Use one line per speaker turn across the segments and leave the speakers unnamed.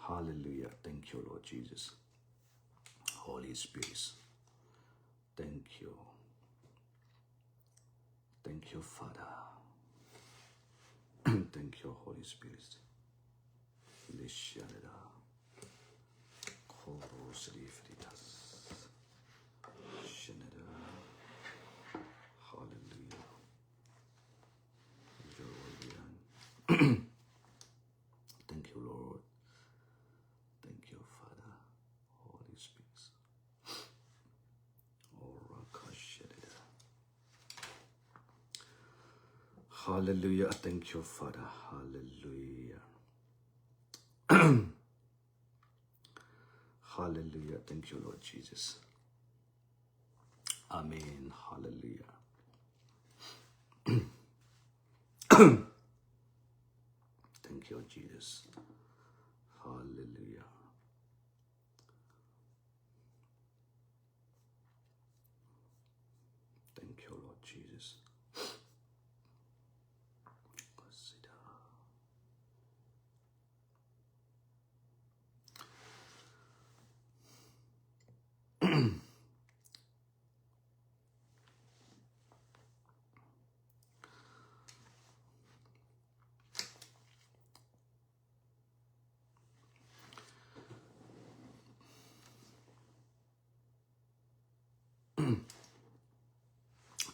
Hallelujah. Thank you, Lord Jesus. Holy Spirit. Thank you. Thank you, Father. Thank you, Holy Spirit. Lishanada. Koro Shanada. Hallelujah. Your will be done. Thank you, Lord. Thank you, Father. Holy Spirit. Hallelujah. Thank you, Father. Hallelujah. Hallelujah. Thank you, Lord Jesus. Amen. Hallelujah. Thank you, Jesus. Hallelujah. Thank you, Lord Jesus. Consider.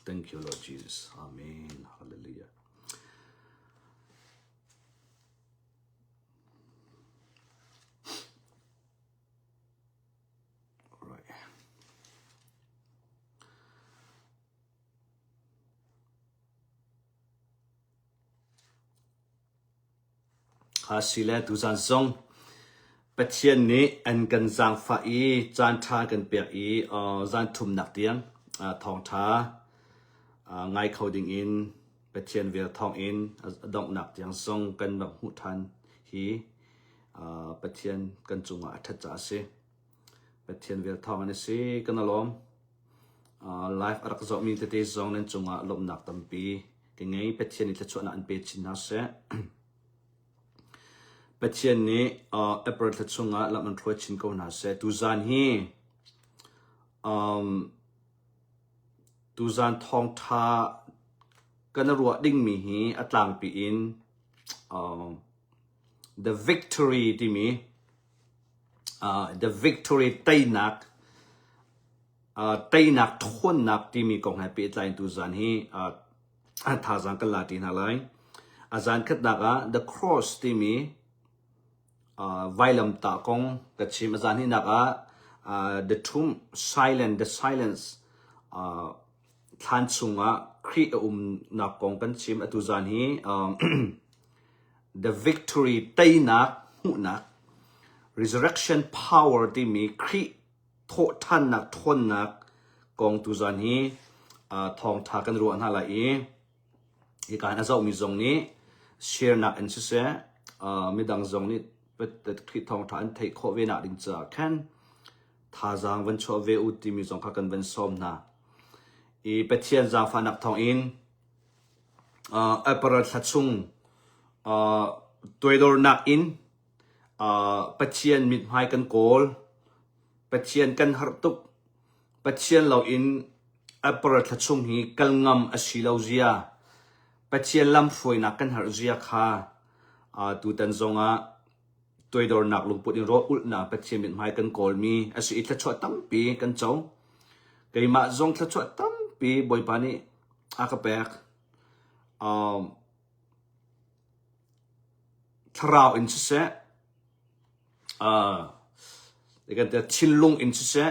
Thank you, Lord Jesus. Amen. Hallelujah. All right. Kha si le tuzan zong Pathian nih an kan zaangfah i caan ṭha an kan pek i zan thumnak tiang thawngṭha ngai kho dingin Pathian vel thawngin a donghnak tiang zong kan rak hmuh ṭhan hi Pathian kan cungah a ṭhat caah a si. Pathian vel thawngin a si. Kan i lawm. Live a rak zohmi tete zong nan cungah lawmhnak tampi ka ngei. Pathian nih thluachuahnak an pe chin hna seh. Pathian nih April thla chungah lam an hruai chin ko hna seh. Tuzan hi um, tuzan thawngṭha kan ruah dingmi hi a tlangpi in um, the victory timi uh, the victory teinak uh, teinak ṭhawnnak timi kong he pehtlai in tuzan hi uh, thazaang kan la ṭi hna lai. A zan khatnak ah The Cross timi uh, vailamtah kong ka chim. A zan hnihnak ah uh, The Tomb Silent, The Silence uh, thlan chungah Khrih a umnak kong kan chim. Atu zan hi um, The Victory teinak hmuhnak Resurrection Power timi Khrih thawhṭhannak ṭhawnnak kong tuzan hi thawngṭha kan ruah hna lai i hika hin a zohmi zong nih share nak in siseh midang zong nih Khrih thawngṭha an theih khawh ve nak ding caah khan thazaang van chuah ve u timi zong kha kan van sawm hna. I Pathian zaangfahnak thawngin April thla chung tuaidornak in Pathian mithmai kan kawl. Pathian kan harh tuk. Pathian loin April thla chung hi kal ngam a si lo zia. Pathian lamhruainak kan harh zia kha tutan zongah toidornak lungput in rawl ulhnak Pathian mithmai kan kawlmi a si i thluachuah tampi kan co. Keimah zong thluachuah tampi Bawipa nih a ka pek. Um, thlarau in siseh, uh, thinlung in siseh,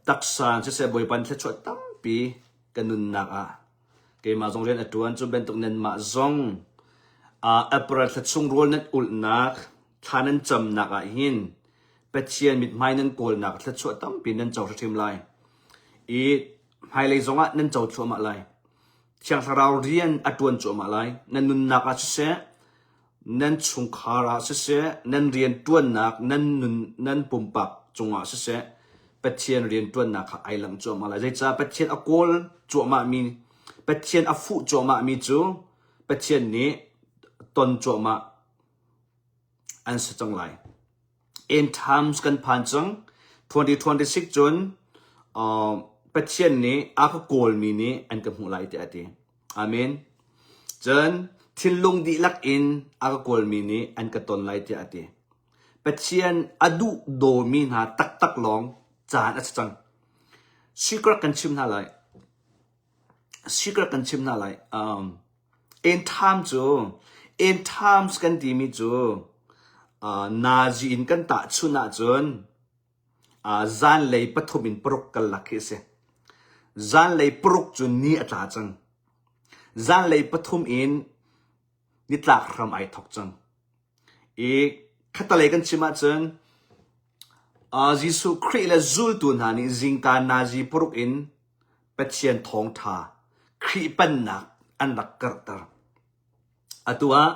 taksa in siseh, Bawipa nih thluachuah tampi ka nunnak ah keimah zong rian a ṭuan cu bantuk nanmah zong uh, April thla chung rawl nan ulhnak thla nan camnak ah hin Pathian mithmai nan kawlnak thluachuah tampi nan co hrimhrim lai i hmailei zongah nan co thluahmah lai Thiang Thlarau rian a ṭuan cuahmah lai. Nan nunnak ah siseh, nan chungkhar ah siseh, nan rian ṭuannak, nan nun, nan pumpak cungah siseh, Pathian rian ṭuannak kha ai langh cuahmah lai. Zeicah Pathian a kawl cuahmahmi, Pathian a fuh cuahmahmi cu Pathian nih ton cuahmah an si cang lai. End times kan phan cang. 2026 cun uh, Pathian nih a ka kawlmi nih an ka hmuh lai tiah a ti. Amen. Cun thinlung dihlak in a ka kawlmi nih an ka ton lai tiah a ti. Pathian a duh dawmi hna taktak lawng caan a si cang. Secret kan chim hna lai. Secret kan chim hna lai. Um, end time cu end times kan timi cu uh, nazi in kan tahchun ahcun uh, zanlei pathum in paruk karlak khi a si. Zanlei paruk cu ni a tla cang. Zanlei pathum in nitlak hram ai thok cang. I khatalei kan chim ahcun uh, Jesuh Khrih le zultu hna nih zingka nazi paruk in Pathian thawngṭha Khrih pennak an rak karhter. Atu ah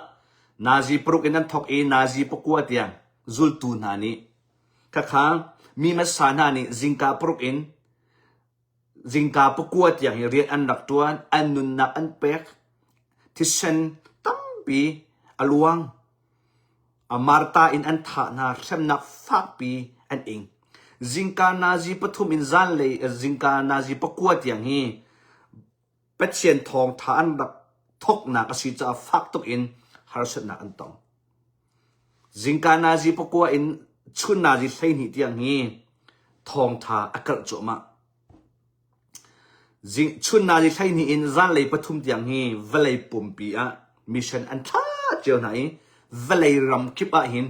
nazi paruk in an thawk i nazi pakua tiang zultu hna nih khakha mi hmasa hna nih zingka paruk in zingka pakua tiang hi rian an rak ṭuan, an nunnak an pek, thisen tampi a luang. A Marta in an thah hna, hremnak fakpi an ing. Zingka nazi pathum in zanlei zingka nazi pakua tiang hi Pathian thawngṭha an rak thawknak a si caah fak tuk in harsatnak an tong. Zingka nazi pakua in chun nazi 12 tiang hi thawngṭha a karh cuahmah. Zing, chun nazi 12 in zanlei pathum tiang hi vawlei pumpi ah mission an thlah cio hna i vawlei ram kip ah hin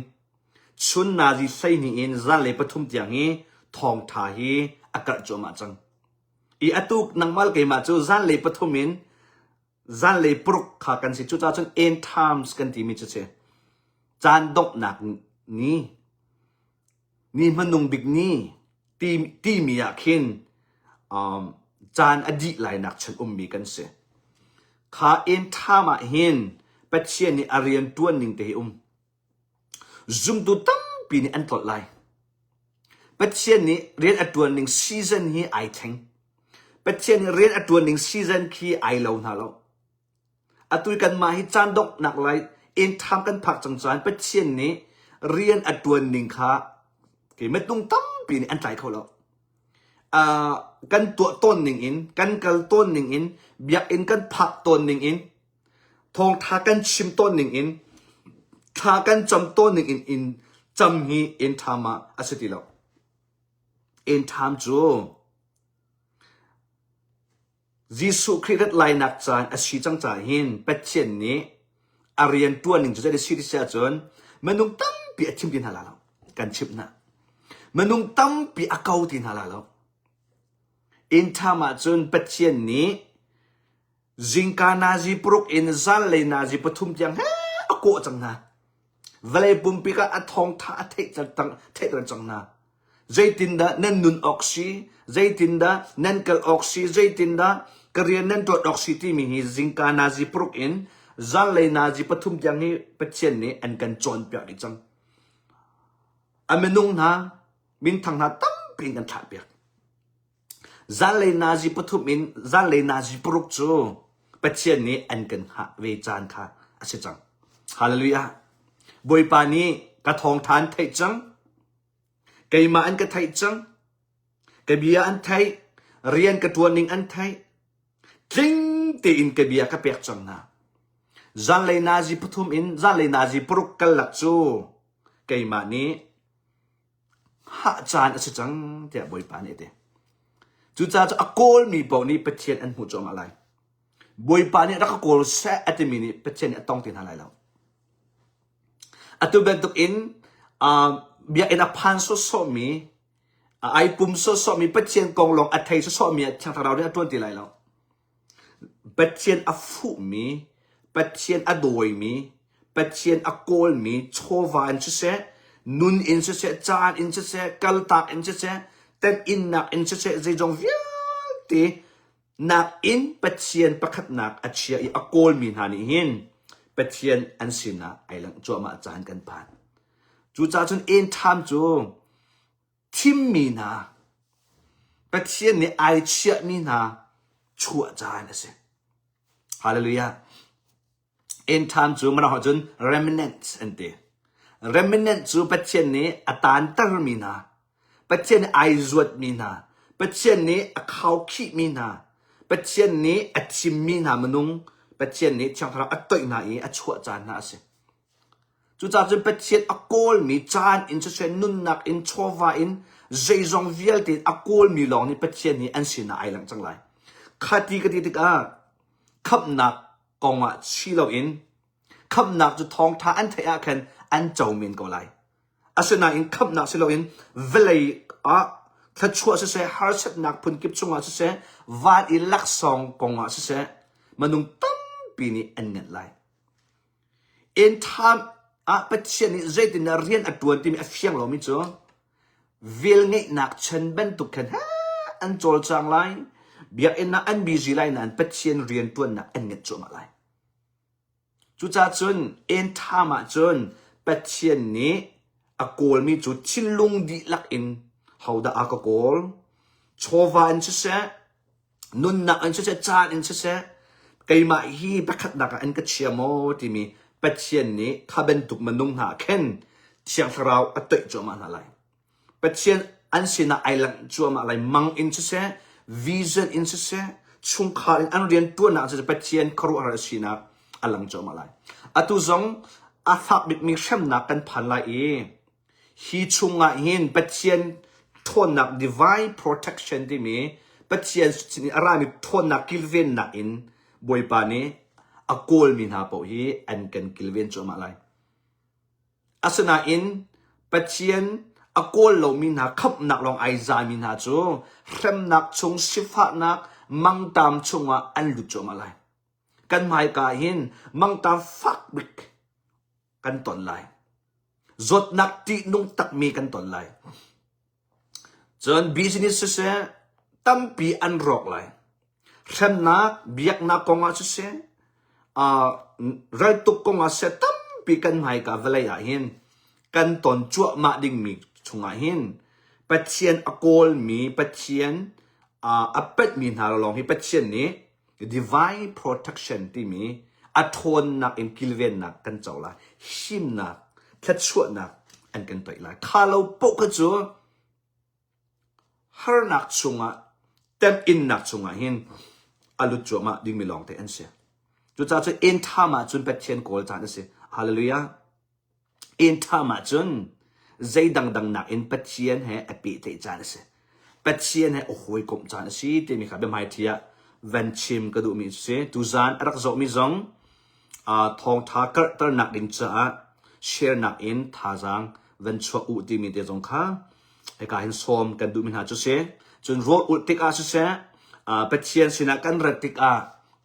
chun nazi 12 in zanlei pathum tiang hi thawngṭha hi a karh cuahmah cang. I atu nangmah le keimah cu zanlei pathum in zanlei paruk kha kan si. Cucaah cun end times kan timi cu si. Caan donghnak ni, ni hmanung bik ni ti, timi ah khin um, caan a dih lainak chan ummi kan si. Kha end time ah hin Pathian nih a rian ṭuan ning te hi um. Zumtu tampi nih an tlolh lai. Pathian nih rian a ṭuan ning season hi ai thleng. Pathian nih rian a ṭuan ning season khi ai lo hna lo. Atu i kanmah hi caan donghnak lai end time kan phak cang caan Pathian nih rian a ṭuan ning kha ke metung tampi nih an tlai kho lo. Uh, kan tuah tawn ning in, kan kal tawn ning in, biakinn kan phak tawn ning in, Thawngṭha kan chim tawn ning in thla kan cam tawn ning in in cam hi end time ah a si ti lo. End time cu Jesuh Khrih rat lainak caan a si cang caah hin Pathian nih a rian ṭuan ning cu zei a si ti si ahcun minung tampi a thim ti hna la lo. Kan chimh hna. Minung tampi a ko ti hna la lo. End time ahcun Pathian nih Zingka nazi paruk in zanlei nazi pathum tiang he a kawh cang hna. Vawlei pumpi kha a thawngtha a theihter cang hna. Zeitindah nan nun awk si, zeitindah nan kal awk si, zeitindah ka rian nan ṭuan awk si timi hi zingka nazi paruk in zanlei nazi pathum tiang hi Pathian nih an kan cawnpiak dih cang. A minung hna, minthang hna tampi in kan thlahpiak. Zanlei nazi pathum in zanlei nazi paruk cu Pathian nih an kan hngah ve caan kha a si cang. Hallelujah. Bawipa nih ka thawngṭha an theih cang. Keimah an ka theih cang. Ka bia an theih. Rian ka ṭuan ning an theih. Tling tein ka bia ka pek cang hna. Zanlei nazi pathum in zanlei nazi paruk karlak cu keimah nih hah caan a si cang tiah Bawipa nih a ti. Cucaah cu a kawlmi paoh nih Pathian an hmuh cuahmah lai. Bawipa nih rak ka kawl seh a timi nih Pathian nih a tong ti hna lai lo. Atu bantuk in uh, biakinn a phan sawsawhmi, ai pum sawsawhmi Pathian kong lawng a thei sawsawhmi ah Thiang Thlarau nih a ṭuan ti lai lo. Pathian a fuhmi, Pathian a dawimi, Pathian a kawlmi chawva in siseh, nun in siseh, caan in siseh, kaltak in siseh, temhinnak in siseh, zeizong vialte nakin Pathian pakhatnak a chia i a kawlmi hna nih hin Pathian an sinah ai langh cuahmah caan kan phan. Cucaah cun end time cu thimmi hna Pathian nih ai chiahmi hna chuah caan a si. Hallelujah. End time cu mirang cun remnants an ti. Remnant cu Pathian nih a taantermi hna, Pathian nih ai zuatmi hna, Pathian nih a khaukhihmi hna, Pathian nih a thimmi hna minung, Pathian nih Thiang Thlarau a toih hna i a chuah caan hna a si. Cucaah cun Pathian a kawlmi caan in siseh nunnak in chawva in zeizong vialte in a kawlmi lawng nih Pathian hi an sinah ai langh cang lai. Kha ti ka ti tikah khamhnak kongah si loin khamhnak cu thawngṭha an theih ah khan an co men ko lai. Asinain khamhnak si loin vawlei ah thluachuah siseh, harsatnak phunkip chungah siseh, van i laksawng kongah siseh, minung tampi nih an nganh lai. Inn ṭha ah Pathian nih zeitindah rian a ṭuan timi a fiang lomi cu velngeihnak chan bantuk khan an cawlcang lai. Biakinn ah an busy lai nain Pathian rianṭuannak an ngeih cuahmah lai. Cucaah cun inn ṭham ah cun Pathian nih a kawlmi cu thinlung dihlak in hodah a ka kawl? Chawva in siseh, nunnak in siseh, caan in siseh, keimah hi pakhatnak ah an ka chia maw timi Pathian nih kha bantuk minung hna khin Thiang Thlarau a toih cuahmah hna lai. Pathian an sinah ai langh cuahmah lai. Mang in siseh, vision in siseh, chungkhar in an rian tuannak siseh, Pathian khuaruahhar a sinak a lang cuahmah lai. Atu zong a fak bikmi hremnak kan phan lai i Hi chungah hin Pathian ṭhawnnak divine protection timi Pathian sin in a rami ṭhawnnak kilvennak in Bawipa nih a kawlmi hna paoh hi an kan kilven cuahmah lai. Asinain Pathian a kawl lomi hna khamhnak lawng ai zami hna cu hremnak chung sifahnak mangṭam chungah an lut cuahmah lai. Kan hmaika hin mangṭam fak bik kan ton lai. Zawtnak ṭihnung takmi kan ton lai. Cun business siseh tampi an rawk lai. Hremnak, biaknak kongah siseh, uh, raltuk kongah siseh tampi kan hmaika vawlei ah hin kan ton cuahmah dingmi chungah hin Pathian a kawlmi, Pathian uh, a penhmi hna lawng hi Pathian nih divine protection timi a ṭhawnnak in kilvennak kan co lai himnak thluachuahnak an kan toih lai kha lo poh kha cu harnak chungah temhinnak chungah hin a lut cuahmah dingmi lawngte an si cucaah cu end time ah cun Pathian kawl caan a si hallelujah Inn ṭham ahcun zei dangdang nakin Pathian he a pehtlaih caan a si. Pathian he a hawikomh caan a si timi kha biahmaiṭhi ah van chim ka duhmi a si. Tuzaan a rak zohmi zong uh, thawngṭha karhternak ding caah share-nak in thazaang van chuah u timi te zong kha hika hin sawm kan duhmi hna cu si. Cun rawl ulh tikah siseh, uh, Pathian sinah kan rat tikah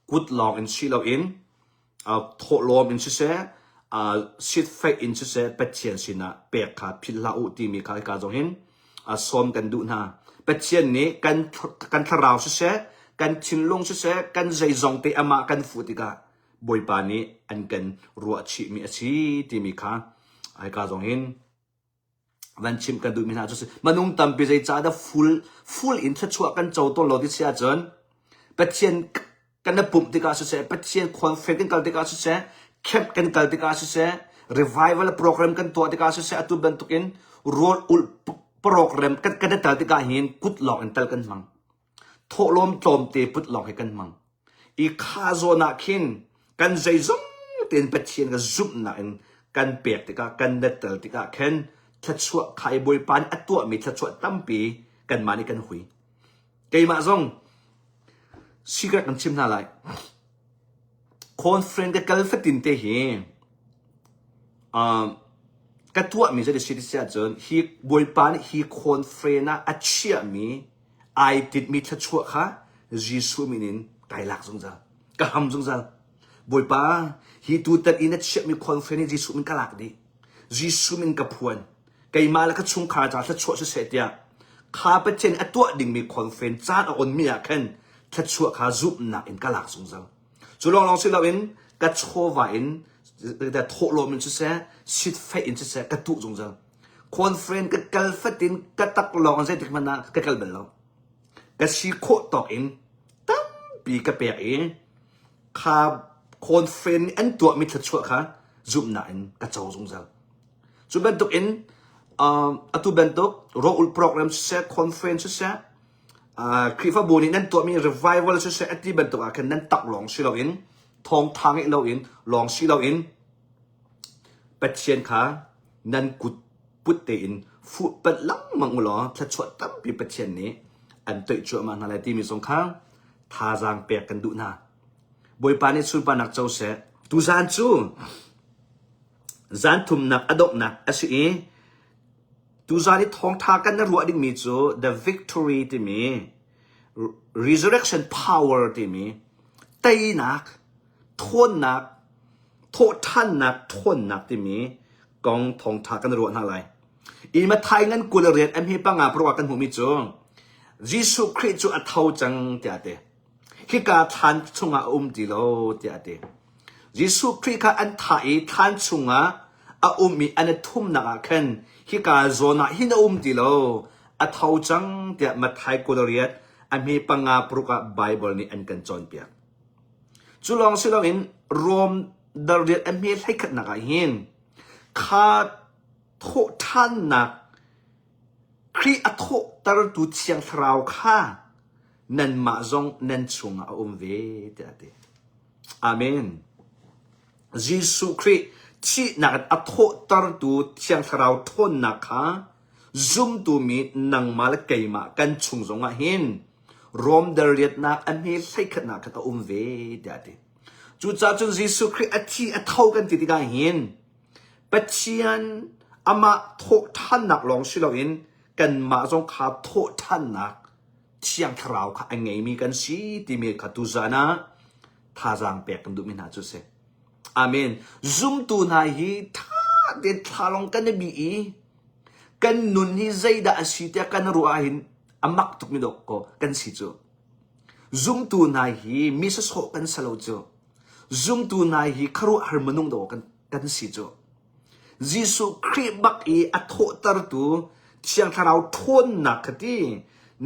kut lawng in si loin thawhlawm in siseh, sitfeih in siseh Pathian sinah pek kha philh hlah u timi kha hika zong hin sawm kan duh hna. Pathian nih kan kan thlarau siseh, kan thinlung siseh, kan zeizong te amah kan fuh tikah Bawipa nih an kan ruahchihmi a si timi kha hika zong hin van chim kan duhmi hna cu si minung tampi zeicah dah full full in thluachuah kan co tawn lo ti si ahcun Pathian kan i pumh tikah siseh Pathian conference kan kal tikah siseh camp kan kal tikah siseh revival program kan tuah tikah siseh atu bantukin rawl ulh program kan kan i tel tikah hin kut lawng in tel kan hmang Thawhlawm tlawmte put lawng hi kan hmang. I kha zawn ah khin kan zeizong tein Pathian ka zumhnak in kan pek tikah kan nettel tikah khin thluachuah kha i Bawipa nih a tuahmi thluachuah tampi kanmah nih kan hui. Keimah zong secret kan chim hna lai. Conference ka kal fatin te hi uh, ka tuahmi zei si ti ahcun hi Bawipa nih hi conference ah a chiahmi ai tinhmi thluachuah kha Jesuh min in kai lak zungzal. Ka ham zungzal. Bawipa, hi tutan i na chiahmi conference hi Jesuh min ka lak dih. Jesuh min ka phuan. Keimah le ka chungkhar ca thluachuah siseh tiah kha Pathian a tuah dingmi conference caan a onmi ah khan thluachuah kha zumhnak in ka lak zungzal. Cu lawnglawng si loin ka chawva in thawhlawm in siseh, sitfeih in siseh ka tuh zungzal. Conference ka kal fatin ka taklawng zeitik hmanh ah ka kal bal lo. Ka si khawh tawk in tampi ka pek i kha conference nih an tuahmi thluachuah kha zumhnak in ka co zungzal. Cu bantuk in uh, atu bantuk rawh program siseh, conference siseh, uh, Khrihfabu nih nan tuahmi revival siseh ati bantuk ah khan nan tak lawng si loin thawngtha ngeih loin lawng si loin Pathian kha nan kut put tein fuhpanh lengmang u law thluachuah tampi Pathian nih an toih cuahmah hna lai timi zong kha thazaang pek kan duh hna. Bawipa nih sunparnak co seh. Tuzaan cu zan thumnak a donghnak a si i tuzaan i thawngtha kan na ruah dingmi cu the victory timi resurrection power timi teinak thawnnak thawhthannak thawnnak timi kong thawngtha kan ruah hna lai. I Mathai ngan 20 rian a hme panga paruk ah kan hmuhmi cu Jesuh Khrih cu a tho cang tiah a ti. Hika thlan chungah a um ti lo tiah a ti. Jesuh Khrih kha an thah i thlan chungah a um i an i thumnak ah khan hika zawn ah hin a um ti lo, a tho cang tiah Matthai 28 a hme panga paruk ah Baibal nih an kan cawnpiak. Cu lawng si loin Rom dariat a hme hleikhatnak ah hin kha thawhṭhannak Khrih a thawhtertu Thiang Thlarau kha nanmah zong nan chungah a um ve tiah a ti. Amen. Jesuh Khrih thihnak in a thawhtertu Thiang Thlarau ṭhawnnak kha zumtu mi nangmah le keimah kan chung zongah hin Rom dariatnak a hme hleikhatnak khan a um ve tiah a ti. Cucaah cun Jesuh Khrih a thi a tho kan ti tikah hin Pathian amah thawhṭhannak lawng si loin kanmah zong kha thawhṭhannak Thiang Thlarau kha a ngeimi kan si timi kha tuzaan ah thazaang pek kan duhmi hna cu a si. Amen. Zumtu hna hi ṭha tein thla lawng kan i bih i kan nun hi zeidah a si tiah kan ruah ahhin a mak tukmi dawk kaw kan si cu. Zumtu hna hi mi sawsawh kan si lo cu. Zumtu hna hi khuaruahhar minung dawh kan, kan si cu. Jesuh Khrih bak i a thawhtertu Thiang Thlarau ṭhawnnak kha ti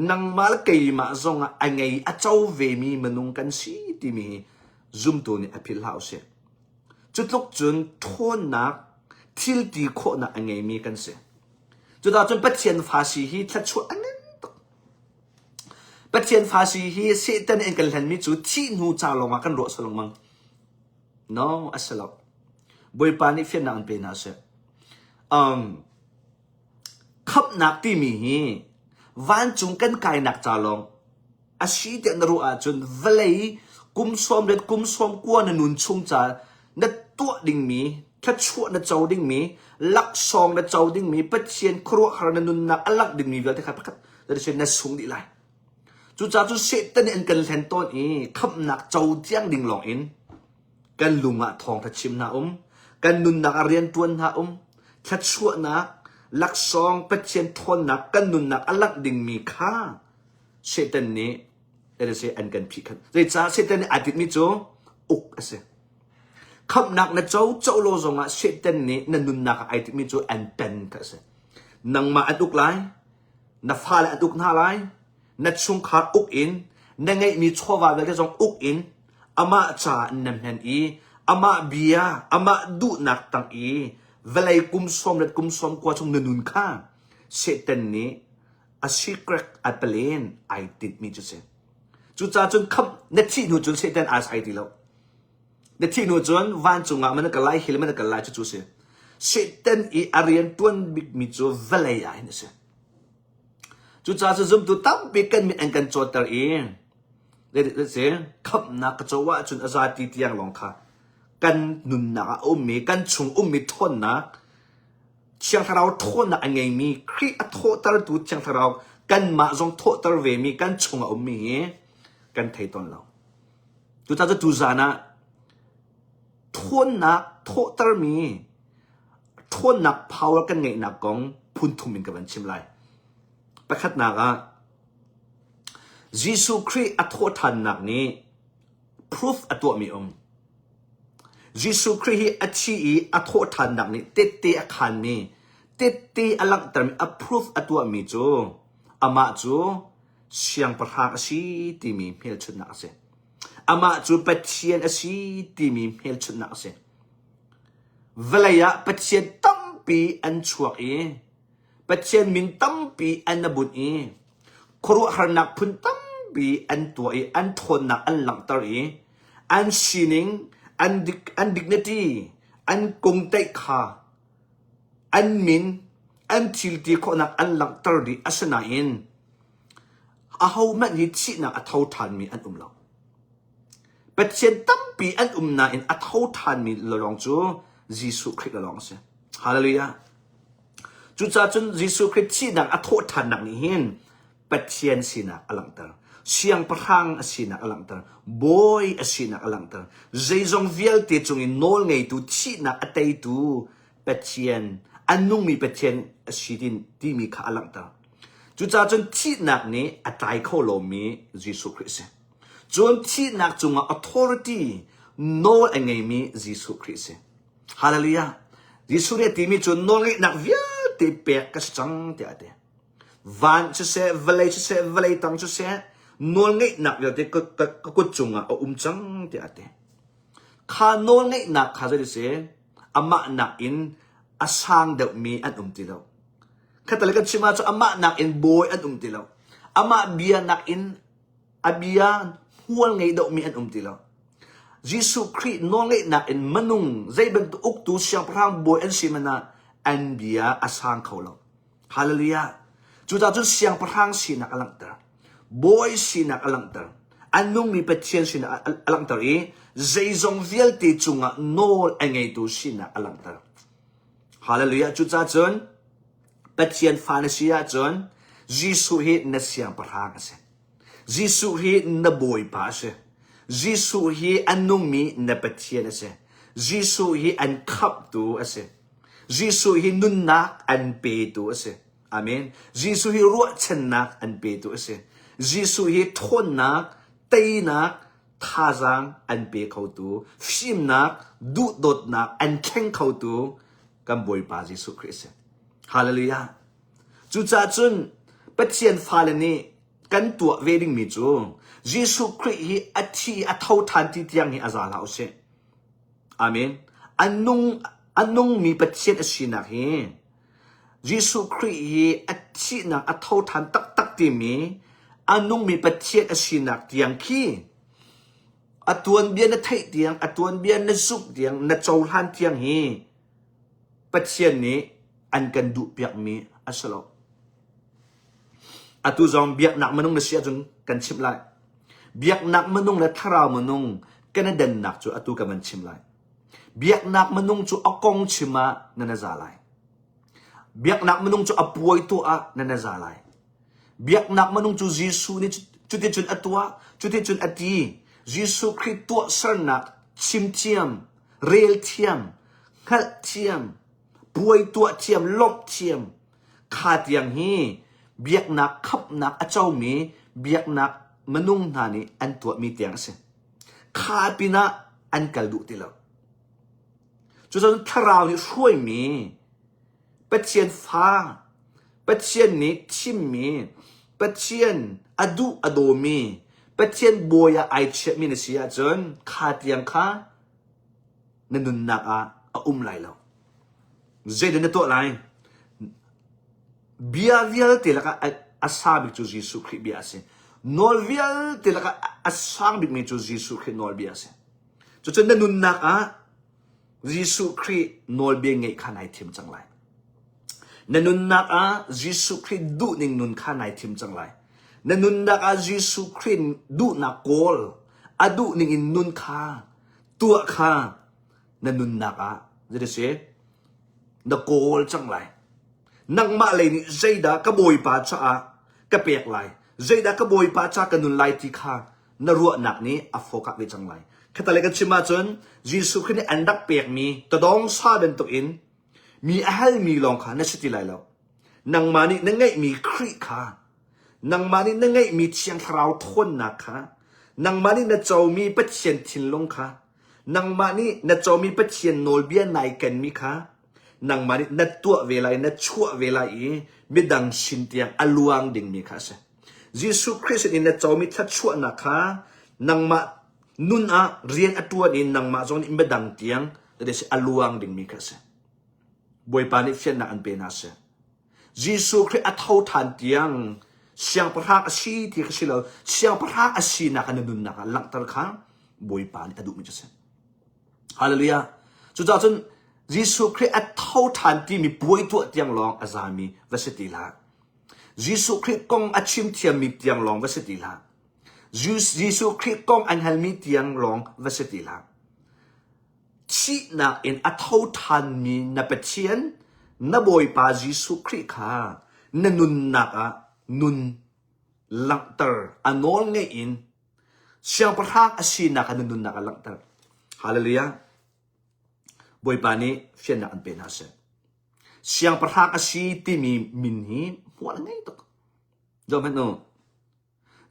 nangmah le keimah zongah a ngei a co vemi minung kan si timi hi zumtu nih a philh hlah usih. Cu tluk cun ṭhawnnak thil ti khawhnak a ngeimi kan si. Cudah cun Pathian fa si hi thluachuah a ngan tuk. Pathian fa si hi Satan in kan hlenmi cu thih hnu ca lawngah kan ruah lengmang. No, a si lo. Bawipa nih fiannak an pe hna seh. Um, khamhnak timi hi vancung kan kainak ca lawng a si tiah na ruah ahcun vawlei kum sawm le kum sawm kua na nun chung ca na tuah dingmi thluachuah na co dingmi laksawng na co dingmi Pathian khuaruahhar na nunnak a langh dingmi vialte kha pakhat na sung dih lai. Cucaah cu Satan nih an kan hlen tawn i khamhnak co tiang ding lawng in kan lung ah thawngtha chim hna um, kan nunnak ah riantuan hna um, thluachuahnak, laksawng, Pathian thawnnak kan nunnak a langh dingmi kha Satan nih an kan phihkhanh. Zeicah Satan nih aa tinhmi cu uk a si. Khamhnak na co co lo zongah Satan nih na nunnak ah ai tinhmi cu an pen kha a si. Nangmah an uk lai, na fale an uk hna lai, na chungkhar uk in, na ngeihmi chawva vialte zong uk in amah ca na hmen i amah bia, amah duhnak tang i vawlei kum sawm le kum sawm kua chung na nun kha Satan nih a secret a plan ai tinhmi cu si. Cucaah cun khamh na thih hnu cun Satan aa sai ti lo. Na thih hnu cun vancung ah man kal lai, hell man kal lai cu cu si. Satan i a rian tuan bikmi cu vawlei ah hin a si. Cucaah cu zumtu tampi kan mit an kan cawtter i let's say khamhnak ka co ahcun a zati tiang lawng kha kan nunnak ah a ummi kan chung ummi ṭhawnnak Thiang Thlarau ṭhawnnak a ngeimi Khrih a thawhtertu Thiang Thlarau kanmah zong thawhter vemi kan chung a ummi hi kan thei tawn lo. Cucaah cu tuzaan ah ṭhawnnak thawhtermi ṭhawnnak power kan ngeihnak kong phun thum in ka van chim lai. Pakhatnak ah Jesuh Khrih a thawhṭhannak nih proof a tuahmi um. Jesuh Khrih hi a thi i a thawhṭhannak nih tette a khaanmi, tette a langhtermi, a proof a tuahmi cu amah cu siangpahrang a si timi hmelchunhnak a si. Amah cu Pathian a si timi hmelchunhnak a si. Vawlei ah Pathian tampi. tampi an chuak i Pathian min tampi an a bunh i khuaruahharnak phun tampi an tuah i an ṭhawnnak an langhter i an sining, an, an dignity, an kungteih kha an min, an thil ti khawhnak an langhter dih. Asinain ahohmanh hi thihnak a tho ṭhanmi an um lo. Pathian tampi an um nain a tho ṭhanmi lawng cu Jesuh Khrih lawng a si. Hallelujah. Cucaah cun Jesuh Khrih thihnak a thawh ṭhannak nih hin Pathian sinak a langhter. Siangpahrang a sinak a langhter. Bawi a sinak a langhter. Zeizong vialte cung i nawl ngeitu thihnak a teitu Pathian, a nungmi Pathian a si timi kha a langhter. Cucaah cun thihnak nih a tlai kho lomi Jesuh Khrih a si. Cun thihnak cungah authority nawl a ngeimi Jesuh Khrih a si. Hallelujah. Jesuh nih a timi cu nawlngeihnak vialte pek ka si cang tiah a ti. Van siseh, vawlei siseh, vawlei tang siseh, nawlngeihnak vialte ka, ka, ka kut cungah a um cang tiah a ti. Kha nawlngeihnak kha zei si, amah nakin a sang deuhmi an um ti lo. Khatal kan chim ahcun amah nakin bawi an um ti lo. Amah bia nakin a bia hmual ngei deuhmi an um ti lo. Jesuh Khrih nawlngeihnak in minung zei bantuk uktu siangpahrang bawi an si hmanh ah an bia a sang kho lo. Hallelujah. Cucaah cun siangpahrang sinak a langhter. Bawi sinak a langhter. A nungmi Pathian sinak a langhter i zeizong vialte cungah nawl a ngeitu sinak a langhter. Hallelujah. Cucaah cun Pathian fa na si ahcun Jesuh hi na siangpahrang a si. Jesuh hi na Bawipa a si. Jesuh hi a nungmi na Pathian a si. Jesuh hi an khamhtu a si. Jesuh hi nunnak an petu a si. Amen. Jesuh hi ruahchannak an petu a si. Jesuh hi ṭhawnnak, teinak, thazaang an pe khotu, fimnak, duhdawtnak an thleng khotu kan Bawipa Jesuh Khrih a si. Hallelujah. Cucaah cun Pathian fale nih kan tuah ve dingmi cu Jesuh Khrih hi a thi a tho ṭhan ti tiang hi a za hlah usih. Amen. A nung a nungmi Pathian a sinak hi Jesuh Khrih hi a thihnak a tho ṭhan taktak timi a nungmi Pathian a sinak tiang khi a tuanbia na theih tiang, a tuanbia na zumh tiang, na cohlan tiang hi Pathian nih an kan duhpiakmi a si lo. Atu zong biaknak minung na si ahcun kan chimh lai. Biaknak minung le thlarau minung kan i dannak cu atu ka van chim lai. Biaknak minung cu a kong chim ah nan i za lai. Biaknak minung cu a puai tuah ah nan i za lai. Biaknak minung cu Jesuh nih cuticun a tuah, cuticun a ti. Jesuh Khrih tuahsernak chim thiam, rel thiam, hngalh thiam, puai tuah thiam, lawmh thiam, kha tiang hi biaknak khamhnak a comi biaknak minung hna nih an tuahmi tiang a si. Kha pinah an kal duh ti lo. Cucaah thlarau nih hruaimi Pathian fa, Pathian nih thimmi, Pathian a duh a dawmi, Pathian bawi ah ai chiahmi na si ahcun kha tiang kha na nunnak ah a um lai lo. Zeidah na tuah lai? Bia vialte lakah a sa bik cu Jesuh Khrih bia a si. Nawl vialte lakah a sang bikmi cu Jesuh Khrih nawlbia a si. Cucun na nunnak ah Jesuh Khrih nawlbia ngeih kha nai thim cang lai. Na nunnak ah Jesuh Khrih duhning nun kha nai thim cang lai. Na nunnak ah Jesuh Khrih duhnak kawl, a duhning in nun kha, tuah kha na nunnak ah zei si na kawl cang lai nangmah lei nih zeidah ka bawipa caah ka pek lai zeidah ka bawipa ca ka nun lai ti kha na ruahnak nih a focus ve cang lai khatale kan chim ahcun Jesuh Khrih nih an rak pekmi tadawng sa bantukin mi a halmi lawng kha na si ti lai lo nangmah nih na ngeihmi Khrih kha nangmah nih na ngeihmi Thiang Thlarau thawnnak kha nangmah nih na comi Pathian thinlung kha Nangmah nih na comi Pathian nawlbia nai kenmi kha nangmah nih na tuah ve lai, na chuah ve lai i midang sin tiang a luang dingmi kha a si. Jesuh Khrih sin in na comi thluachuahnak kha nangmah nun ah rian a ṭuan i nangmah zong nih midang tiang a luang dingmi kha a si. Bawipa nih fiannak an pe hna seh. Jesuh Khrih a tho ṭhan tiang siangpahrang a si ti kha si lo, siangpahrang a sinak kha na nunnak ah langhter kha Bawipa nih a duhmi cu a si. Hallelujah. Cucaah cun Jesuh Khrih a tho ṭhan timi puai tuah tiang lawng a zami va si ti hlah. Jesuh Khrih kong a chim thiammi tiang lawng va si ti hlah. Jesuh Khrih kong an halmi tiang lawng va si ti hlah. Thihnak in a tho ṭhanmi na Pathian, na Bawipa Jesuh Khrih kha na nunnak ah nun langhter, a nawl ngeih in Siangpahrang a sinak kha na nunnak ah langhter. Hallelujah. Bawipa nih fiannak an pe hna seh. Siangpahrang a si timi min hi hmual a ngei tuk. Zoh hmanh u.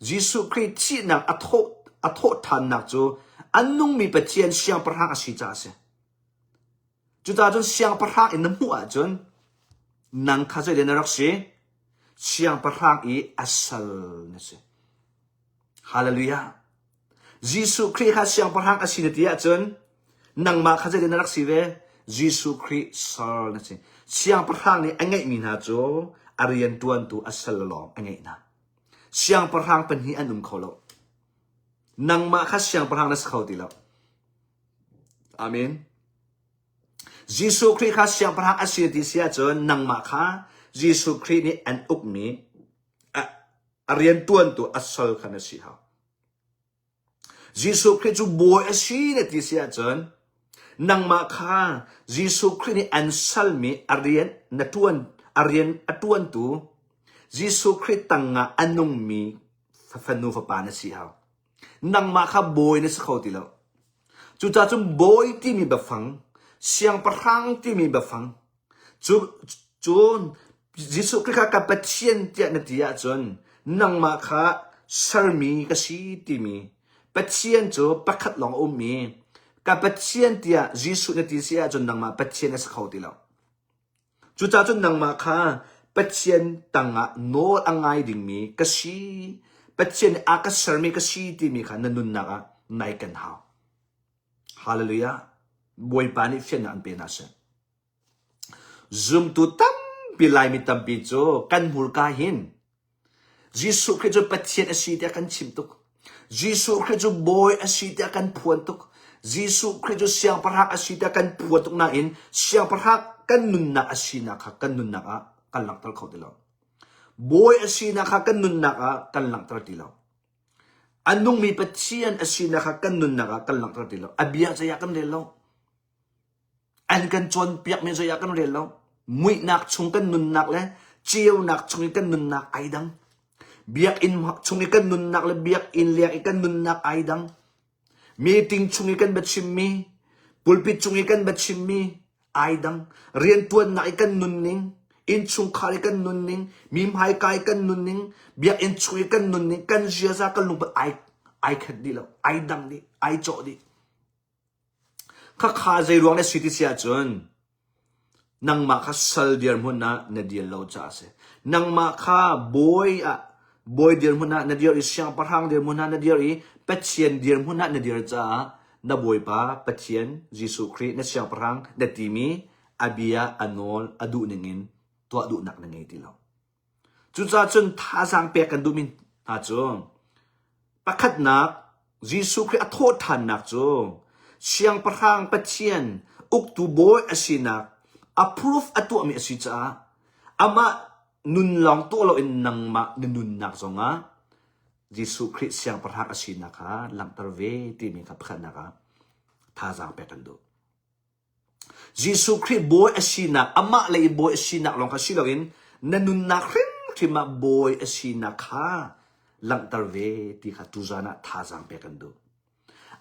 Jesuh Khrih thihnak a thawh a thawhṭhannak cu an nungmi Pathian siangpahrang a si caah a si. Cucaah cun siangpahrang in na hmuh ahcun nang kha zeidah na rak si? Siangpahrang i a sal na si. Hallelujah. Jesuh Khrih kha siangpahrang a si na ti ahcun nangmah kha zeidah na rak si ve? Jesuh Khrih sal na si. Siangpahrang nih a ngeihmi hna cu a rianṭuantu a sal lawng a ngeih hna. Siangpahrang pahnih an um kho lo. Nangmah kha siangpahrang na si kho ti lo. Amen. Jesuh Khrih kha siangpahrang a si ti si ahcun nangmah kha Jesuh Khrih nih an ukmi a, a riantuantu a sal kha na si hau. Jesuh Khrih cu bawi a si na ti si ahcun nangmah kha Jesuh Khrih nih an salmi a rian na ṭuan a rian a ṭuantu Jesuh Khrih tangah a nungmi fanu fapa na si hau. Nangmah kha bawi na si kho ti lo. Cucaah cun bawi timi biafang, siangpahrang timi biafang, Cu, cun Jesuh Khrih kha ka Pathian tiah na ti ahcun nangmah kha sermi ka si timi Pathian cu pakhat lawng a ummi ka Pathian tiah Jesuh na ti si ahcun nangmah Pathian na si kho ti lo. Cucaah cun nangmah kha Pathian tangah nawl a ngai dingmi ka si, Pathian nih a ka sermi ka si timi kha na nunnak ah nai kan hau. Hallelujah. Bawipa nih fiannak an pe hna seh. Zumtu tampi Laimi tampi cu kan hmurka hin Jesuh Khrih cu Pathian a si tiah kan chim tuk. Jesuh Khrih cu Bawi a si tiah kan phuan tuk. Jesuh Khrih cu Siangpahrang a si tiah kan phuan tuk nain Siangpahrang kan nunnak a sinak kha kan nunnak ah kan langhter kho ti lo. Bawi a sinak kha kan nunnak ah kan langhter ti lo. A nungmi Pathian a sinak kha kan nunnak ah kan langhter ti lo. A bia zei ah kan rel lo. An kan cawnpiakmi zei ah kan rel lo. Muihnak chung kan nunnak le ceunak chung i kan nunnak ai dang. Biakinn chung i kan nunnak le biakinn leng i kan nunnak ai dang. Meeting chung i kan biachimmi, pulpit cung i kan biachimmi ai dang. Riantuannak i kan nunning, innchungkhar i kan nunning, mi hmaika i kan nunning, biakinn chung i kan nunning, kan ziaza kan lungput ai ai khat dih lo, ai dang dih, ai cawh dih. Khakha zeiruang na si ti si ahcun nangmah kha sal dirhmun ah na dir lo caah a si. Nangmah kha bawi ah bawi dirhmun ah na dir i siangpahrang dirhmun ah na dir i Pathian dirhmun ah na dir caah na Bawipa Pathian Jesuh Khrih na siangpahrang na timi a bia a nawl a duh ningin tuah duhnak na ngei ti lo. Cucaah cun thazaang pek kan duhmi hna cu pakhatnak Jesuh Khrih a thawhṭhannak cu Siangpahrang Pathian uktu bawi a sinak a proof a tuahmi a si caah amah nun lawng tuah loin nangmah na nunnak zongah Jesuh Khrih Siangpahrang a sinak kha langhter ve timi kha pakhatnak ah thazaang pek kan duh. Jesuh Khrih bawi a sinak, amah lei i bawi a sinak lawng kha si loin na nunnak hrimhrim ah bawi a sinak kha langhter ve ti kha tuzan ah thazaang pek kan duh.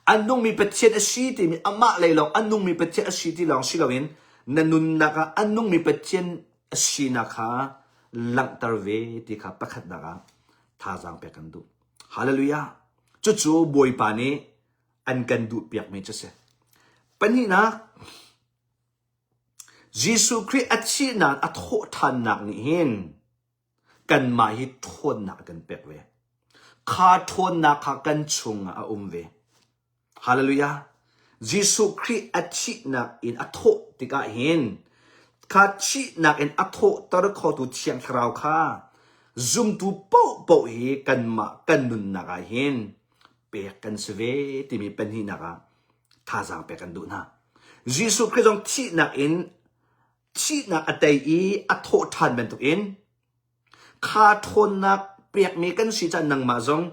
A nungmi Pathian a si timi amah lei lawng a nungmi Pathian a si ti lawng si loin na nunnak ah a nungmi Pathian a sinak kha langhter ve ti kha pakhatnak ah thazaang pek kan duh. Hallelujah! Cucu Bawipa nih an kan duhpiakmi cu a si. Pahnihnak, Jesuh Khrih a thihnak a thawhṭhannak nih hin kanmah hi ṭhawnnak a kan pek ve. Kha ṭhawnnak kha kan chungah a um ve. Hallelujah. Jesuh Khrih a thihnak in a thawh tikah hin. kha thihnak in a thawhter khotu Thiang Thlarau kha zumtu paohpaoh hi kanmah kan nunnak ah hin pek kan si ve timi pahnihnak ah thazaang pek kan duh hna. Jesuh Khrih zong thihnak in thihnak a tei i a thawh ṭhan bantukin kha ṭhawnnak pekmi kan si caah nangmah zong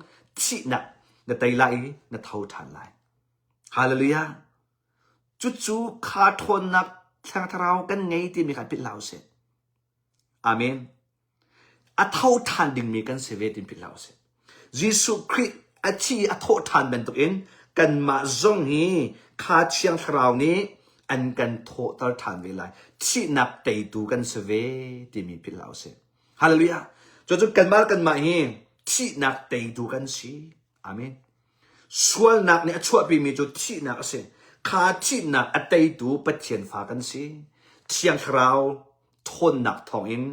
thihnak na tei lai i na tho ṭhan lai. Hallelujah! Cucu kha ṭhawnnak thlarau kan ngei timi kha philh hlah usih. Amen. A tho ṭhan dingmi kan si ve tin philh hlah usih. Jesuh Khrih a thi i a thawh ṭhan bantukin kanmah zong hi kha Thiang Thlarau nih an kan thawhter ṭhan ve lai. Thihnak teitu kan si ve timi philh hlah usih. Hallelujah. Cucu kanmah kanmah hi thihnak teitu kan si. Amen. Sualnak nih a chuahpimi cu thihnak a si. Kha thihnak a teitu Pathian fa kan si. Thiang Thlarau ṭhawnnak thawngin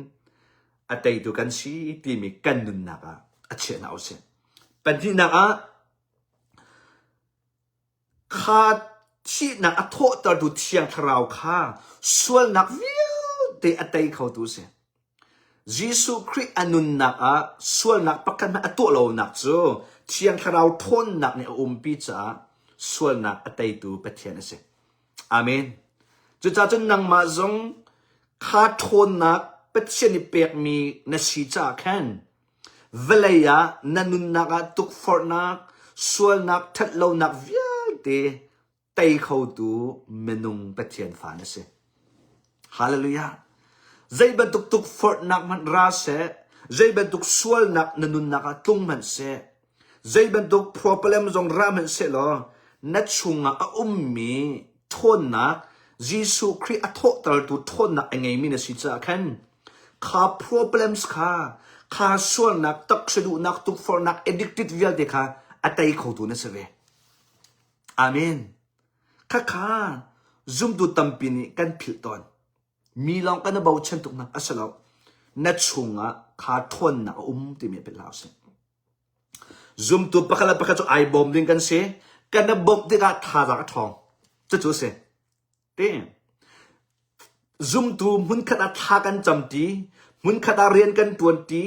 a teitu kan si timi kan nunnak ah a chiah hna usih. Pahnihnak ah kha thihnak a thawhtertu Thiang Thlarau kha sualnak vialte a tei khotu a si. Jesuh Khrih a nunnak ah sualnak pakhat hmanh a tuah lonak cu Thiang Thlarau ṭhawnnak nih a umpi caah sualnak a teitu Pathian a si. Amen. Cucaah cun nangmah zong kha ṭhawnnak Pathian nih pekmi na si caah khan vawlei ah na nunnak ah tukforhnak, sualnak, ṭhatlonak vialte tei khotu minung Pathian fa na si. Hallelujah. Zei bantuk tukforhnak hmanh ra seh, zei bantuk sualnak na nunnak ah tlung hmanh seh, zei bantuk problem zong ra hmanh seh law, na chungah a ummi ṭhawnnak Jesuh Khrih a thawhtertu ṭhawnnak a ngeimi na si caah khan kha problems kha kha sualnak taksa duhnak tukforhnak addicted vialte kha a tei khotu na si ve. Amen. Khakha zumtu tampi nih kan philh tawn. Mi lawng kan i bochan tuk nak a si lo. Na chungah kha ṭhawnnak a um timi philh hlah usih. Zumtu pakhat le pakhat cu ai bawm ding kan si. Kan i bawmh tikah thazaang a ṭhawng. Cucu a si. Ti. Zumtu hmunkhat ah thla kan camṭi, hmunkhat ah rian kan ṭuanṭi,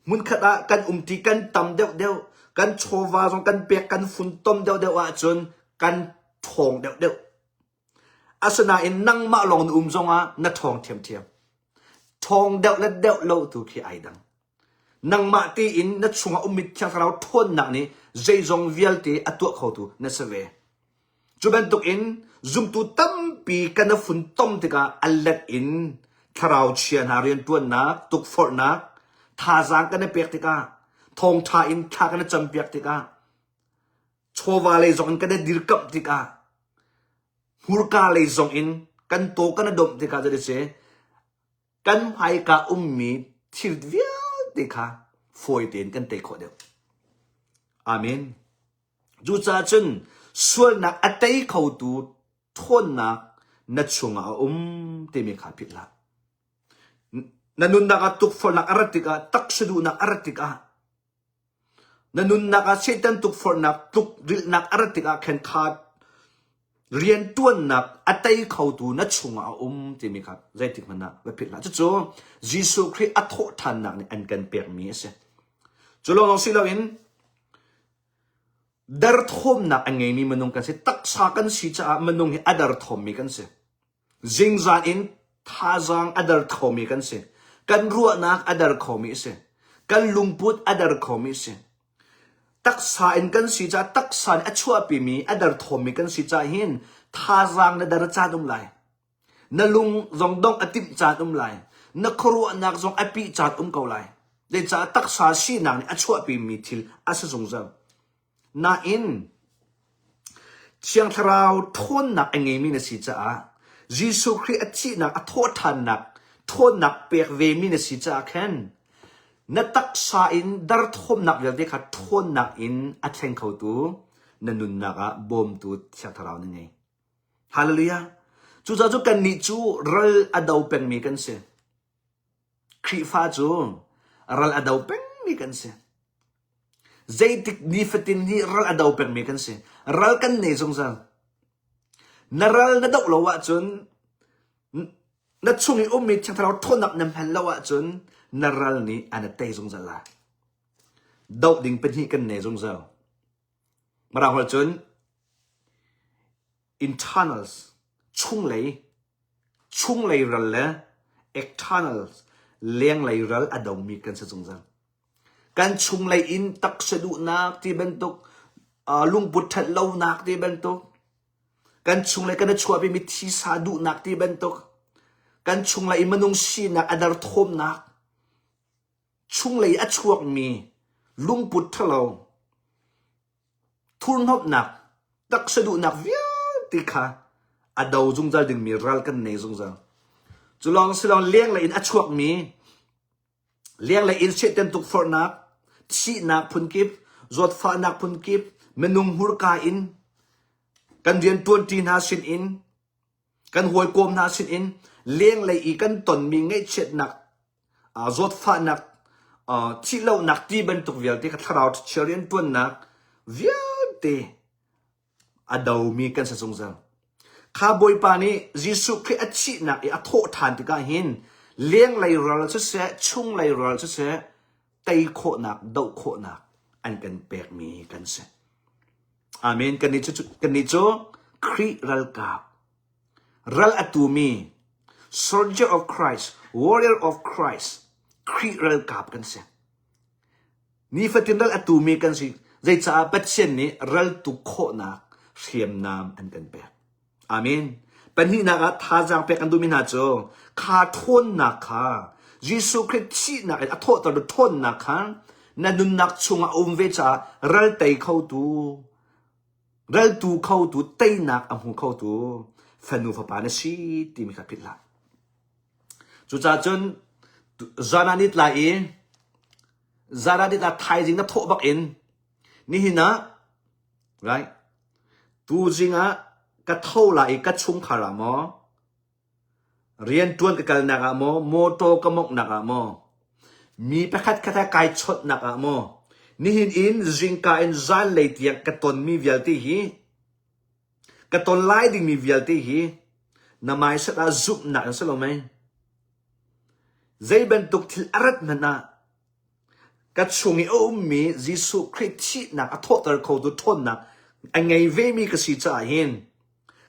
hmunkhat ah kan umṭi, kan tam deuhdeuh, kan chawva zong kan pek, kan funtom deuhdeuh ahcun kan ṭhawng deuhdeuh. Asinain nangmah lawng na um zongah na ṭhawng ṭhiamṭhiam. Ṭhawng deuh le deuh lo tu khi ai dang. Nangmah tein na chungah ummi Thiang Thlarau ṭhawnnak nih zeizong vialte a tuah khotu na si ve. Cu bantukin zumtu tampi kan i funtom tikah a let in thlarau chia hna rianṭuannak, tukforhnak, thazaang kan i pek tikah, thawngṭha in thla kan i campiak tikah, chawva lei zong in kan i dirkamh tikah, hmurka lei zong in kan taw kan i domh tikah zei si kan hmaika ummi thil vialte kha fawi tein kan tei khawh deuh. Amen. Cucaah cun sualnak a tei khotu ṭhawnnak na chungah a um timi kha philh hlah. Na nunnak ah tukforhnak a rat tikah, taksa duhnak a rat tikah, na nunnak ah Satan tukforhnak, tlukrilhnak a rat tikah khan kha rianṭuannak a tei khotu na chungah a um timi kha zeitik hmanh ah va philh hlah. Cucu Jesuh Khrih a thawhṭhannak nih an kan pekmi a si. Cu lawng si loin Derthawmnak a ngeimi minung kan si. Taksa kan si caah minung hi a derthawmmi kan si. Zingzan in thazaang a der khomi kan si. Kan ruahnak a der khomi a si. Kan lungput a der khomi a si. Taksa in kan si caah taksa nih a chuahpimi a derthawmmi kan si caah hin thazaang na der caan um lai. Na lung zong dongh a timh caan um lai. Na khuaruahnak zong a pih caan um ko lai. Zeicah taksa sinak nih a chuahpimi thil a si zungzal. Nain, Thiang Thlarau ṭhawnnak a ngeimi na si caah Jesuh Khrih a thihnak, a thawhṭhannak ṭhawnnak pek vemi na si caah khan na taksa in derthawmnak vialte kha ṭhawnnak in a thleng khotu na nunnak ah bawmtu Thiang Thlarau na ngei. Hallelujah. Cucaah cu kannih cu ral a do pengmi kan si. Khrihfa cu ral a do pengmi kan si. Zeitik nifatin hi ral a do pengmi kan si. Ral kan nei zungzal. Na ral na doh lo ahcun Na chung i ummi Thiang Thlarau ṭhawnnak na hman lo ahcun na ral nih an i tei zungzal lai. Doh ding pahnih kan nei zungzal. Mirang holh cun internals chunglei chunglei ral le externals lenglei ral a domi kan si zungzal. Kan chunglei in taksa duhnak ti bantuk, uh, lungput ṭhat lonak ti bantuk, kan chunglei kan i chuahpimi thisa duhnak ti bantuk, kan chunglei i minung sinak a derthawmnak, chunglei a chuakmi lungput ṭhalo, thurhnawmhnak, taksa duhnak vialte kha a do zungzal dingmi ral kan nei zungzal. Cu lawng si lawng lenglei in a chuakmi lenglei in Satan tukforhnak, thihnak phunkip, zawtfahnak phunkip, minung hmurka in kan rianṭuanṭi hna sinin kan hawikom hna sinin lenglei i kan tonmi ngaihchiatnak zawtfahnak thihlohnak ti bantuk vialte kha thlarau chia rianṭuannak vialte a domi kan si zungzal. Kha Bawipa nih Jesuh Khrih a thihnak i a thawh ṭhan tikah hin lenglei ral siseh, chunglei ral siseh, tei khawhnak, doh khawhnak an kan pekmi kan si. Amen. Kannih cu, kannih cu Khrih ralkap, ral a tumi, soldier of Christ, warrior of Christ, Khrih ralkap kan si. Nifatin ral a tumi kan si. Zeicaah Pathian nih ral tuk khawhnak hriamnam an kan pek. Amen. Pahnihnak ah thazaang pek an duhmi hna cu kha ṭhawnnak kha Jesuh Khrih thihnak in a thawhter ṭhawnnak kha na nunnak chungah a um ve caah ral tei khotu, ral tu khotu, teinak a hmu khotu fanu fapa na si timi kha philh hlah. Cucaah cun zan ah nit lai i zan ah nit lai thaizing na thawh bak in nihin ah right Tuzing ah ka tho lai i ka chungkhar ah maw, rianṭuan ka kalnak ah maw, mawṭaw ka mawnghnak ah maw, mi pakhat khat he kai chawnhnak ah maw, nihin in zingka in zanlei tiang ka tonmi vialte hi, ka ton lai dingmi vialte hi na mindset ah zumhnak in si lo mei? Zei bantuk thil a rat hmanh ah Ka chung i a ummi Jesuh Khrih thihnak a thawhter khotu ṭhawnnak a ngei vemi ka si caah hin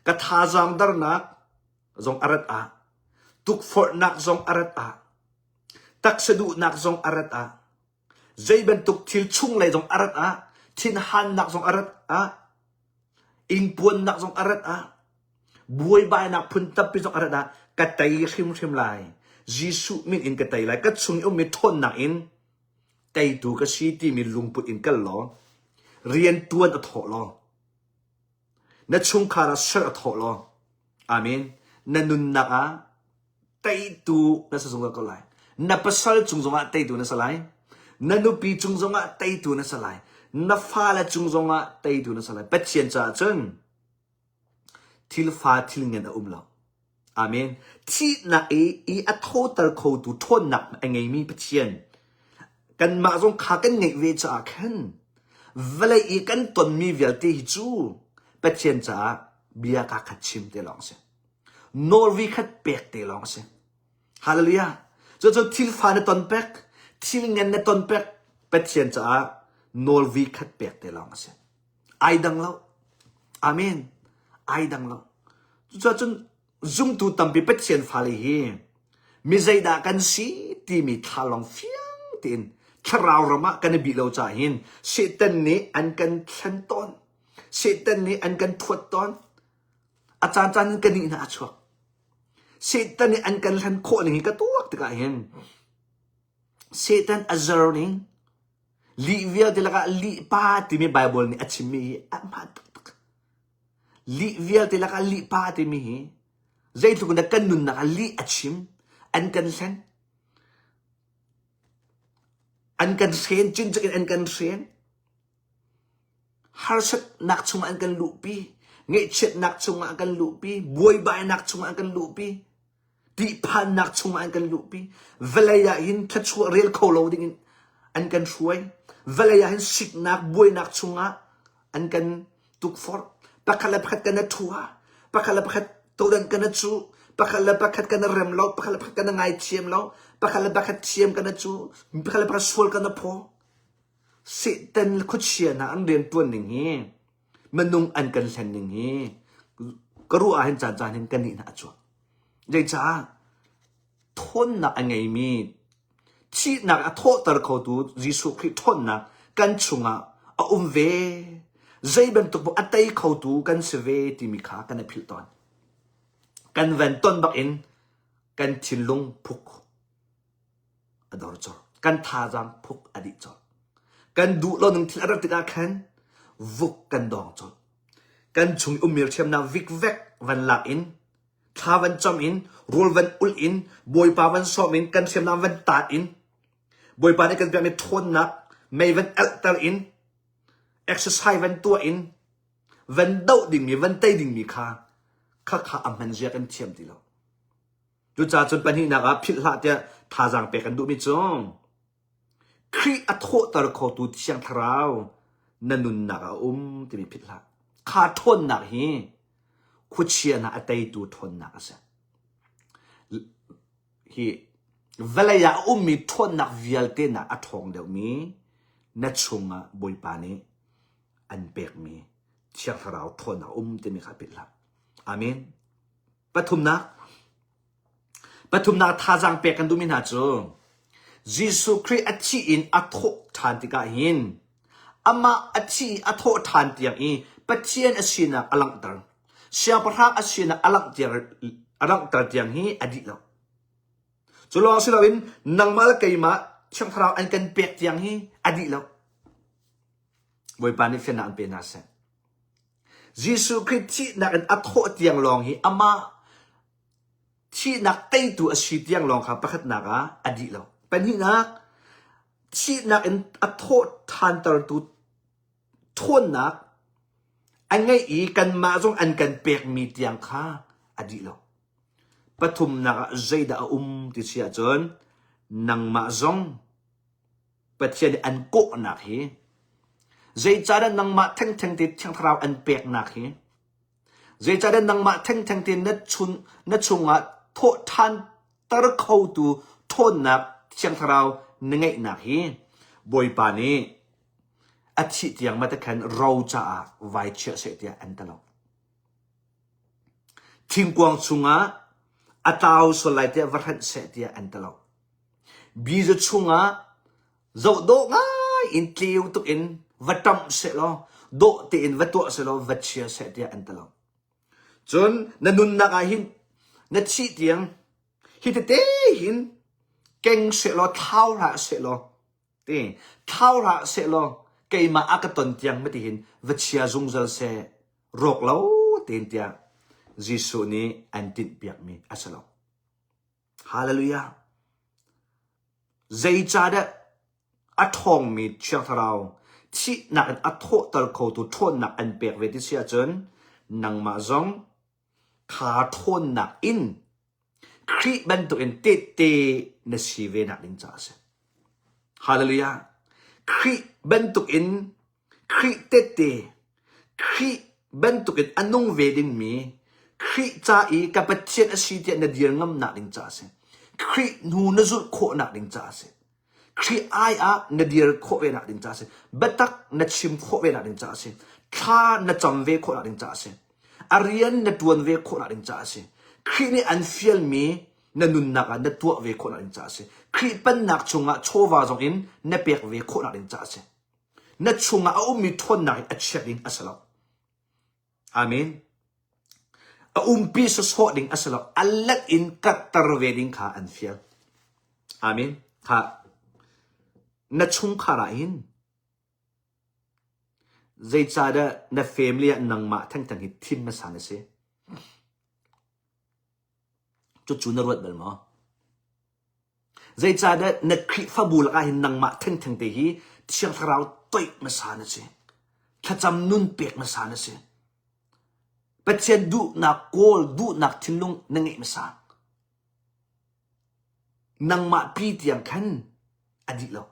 ka thazaang darnak zong a rat ah, tukforhnak zong a rat ah, taksa duhnak zong a rat ah, zei bantuk thil chunglei zong a rat ah, thinhannak zong a rat ah, ingpuannak zong a rat ah, buaibainak phun tampi zong a rat ah ka tei hrimhrim lai. Jesuh min in ka tei lai. Ka chung i ummi ṭhawnnak in teitu ka si timi lungput in kal law rian ṭuan a thawh law na chungkhar ah ser a thawh law amen na nunnak ah teitu na si zungzal ko lai. Na pasal cung zongah teitu na si lai. Na nupi cung zongah teitu na si lai. Na fale cung zongah teitu na si lai. Pathian caah cun Thil fa thil ngan a um lo. Amen. Thihnak i, i a thawter khotu ṭhawnnak a ngeimi Pathian kanmah zong kha kan ngeih ve caah khan vawlei i kan tonmi vialte hi cu Pathian caah bia kaa khat chim te lawng a si. Nawl khat pek te lawng a si. Hallelujah. Cucu thil fa na ton pek, thil ngan na ton pek, Pathian caah nawl khat pek te lawng a si. Ai dang lo. Amen. Ai dang lo. Cucaah cun zumtu tampi Pathian fale hi mi zeidah kan si timi thlalawng fiang tein thlarau ram ah kan i bih lo caah hin Satan nih an kan thlen tawn. Satan nih an kan thuat tawn. A caancaan in kan nih hna a chuak. Satan nih an kan hlen khawh ning hi ka tuak tikah hin Satan a zer ning Lih vialte lakah lih pa timi Baibal nih a chimmi hi a hmaan taktak. Lih vialte lakah lih pa timi hi zeitluk in dah kan nunnak ah lih a chim, an kan hlen, an kan hren, cincik in an kan hren. Harsatnak chungah an kan luhpi, ngaihchiatnak chungah an kan luhpi, buaibainak chungah an kan luhpi. Tihphannak chungah an kan luhpi. Vawlei ah hin thluachuah rel kho lo dingin an kan hruai. Vawlei ah hin siknak, buainak chungah an kan tukforh. Pakhat le pakhat kan i thua. Pakhat le pakhat todan kan i cuh. Pakhat le pakhat kan i rem lo, pakhat le pakhat kan i ngaithiam lo, pakhat le pakhat thiam kan i cu, pakhat le pakhat sual kan i phaw. Satan khuachia hna an rianṭuan ning hi, minung an kan hlen ning hi, ka ruah ah hin caan caan hin kan nih hna a chuak. Zeicah? Thawnnak a ngeimi thihnak a thawhter khotu Jesuh Khrih ṭhawnnak kan chungah a um ve. Zei bantuk paoh a tei khotu kan si ve timi kha kan i philh tawn. Kan van ton bak in kan thinlung phuk a dor colh. Kan thazaang phuk a dih colh. Kan duh lo ning thil a rat tikah khan vuk kan dawng colh. Kan chung i ummi ṭhiamnak vikvek van lak in thla van cam in rawl van ulh in Bawipa van sawm in kan hriamnam van taat in Bawipa nih kan pekmi ṭhawnnak mei van alhter in exercise van tuah in van doh dingmi van tei dingmi kha kha kha a hman zia kan thiam ti lo. Cucaah cun pahnihnak ah philh hlah tiah thazaang pek kan duhmi cu Khrih a thawhter khotu Thiang Thlarau na nunnak ah a um timi philh hlah. Kha ṭhawnnak hi khuachia hna a teitu ṭhawnnak a si. Hi vawlei ah a ummi ṭhawnnak vialte nak a ṭhawng deuhmi na chungah Bawipa nih an pekmi Thiang Thlarau ṭhawnnak a um timi kha philh hlah. Amen. Pathumnak, Pathumnak thazaang pek kan duhmi hna cu Jesuh Khrih a thih in a thawh ṭhan tikah hin amah a thih i a thawh ṭhan tiang i Pathian a sinak a langhter. Siangpahrang a sinak a langhter, a langhter tiang hi a dih lo. Cu lawng si loin nangmah le keimah Thiang Thlarau an kan pek tiang hi a dih lo. Bawipa nih fiannak an pe hna seh. Jesuh Khrih thihnak in a thawh tiang lawng hi amah thihnak teitu a si tiang lawng kha pakhatnak ah a dih lo. Pahnihnak, thihnak in a thawh ṭhantertu ṭhawnnak a ngeih i kanmah zong an kan pekmi tiang kha a dih lo. Pathumnak ah zeidah a um ti si ahcun nangmah zong Pathian nih an kawhnak hi zeicahdah nangmah thengtheng te Thiang Thlarau an peknak hi zeicahdah nangmah thengtheng te na chun na chungah thawh ṭhan ter khotu ṭhawnnak Thiang Thlarau na ngeihnak hi Bawipa nih a thih tiang ma te khan ro caah vai chiah seh tiah an ti lo. Thingkuang chungah a tlau sual lai tiah va hranh seh tiah an ti lo. Bizu chungah zohdawh ngai in tleu tuk in va ṭamh sehlaw dawh tein va tuah sehlaw va chia seh tiah an ti lo. Cun na nunnak ah hin na thih tiang hi tete hin keng sehlaw thlau hlah sehlaw ti thlau hlah sehlaw keimah a ka ton tiang mati hin va chia zungzal seh rawk lo tein tiah Jesuh nih an tinhpiakmi a si lo. Hallelujah. Zeicahdah a ṭhawngmi Thiang Thlarau thihnak in a thawhter khotu ṭhawnnak an pek ve ti si ahcun nangmah zong kha ṭhawnnak in Khrih bantukin tehte na si ve nak ding caah a si. Hallelujah. Khrih bantukin Khrih tehte, Khrih bantukin a nung ve dingmi, Khrih ca i ka Pathian a si tiah na dir ngamnak ding caah a si. Khrih hnu na zulh khawhnak ding caah a si. Khrih ai ah na dir khawh ve nak ding caah a si. Biatak na chim khawh ve nak ding caah a si. Thla na cam ve khawh nak ding caah a si. A rian na ṭuan ve khawh nak ding caah a si. Khrih nih an fialmi na nunnak ah na tuah ve khawh nak ding caah a si. Khrih pennak chungah chawva zong in na pek ve khawh nak ding caah a si. Na chungah a ummi ṭhawnnak in a chiat ding a si lo. Amen. A umpi sawsawh ding a si lo. A let in karhter ve ding kha an fial. Amen. Kha na chungkhar ah hin zeicahdah na family ah nangmah thengtheng hi thim hmasa na si? Cucu na ruat bal maw? Zeicahdah na Khrihfabu lakah hin nangmah thengtheng te hi Thiang Thlarau toih hmasa na si. Thlacam nun pek hmasa na si. Pathian duhnak kawl duhnak thinlung na ngeih hmasa. Nangmah pi tiang khan a dih lo.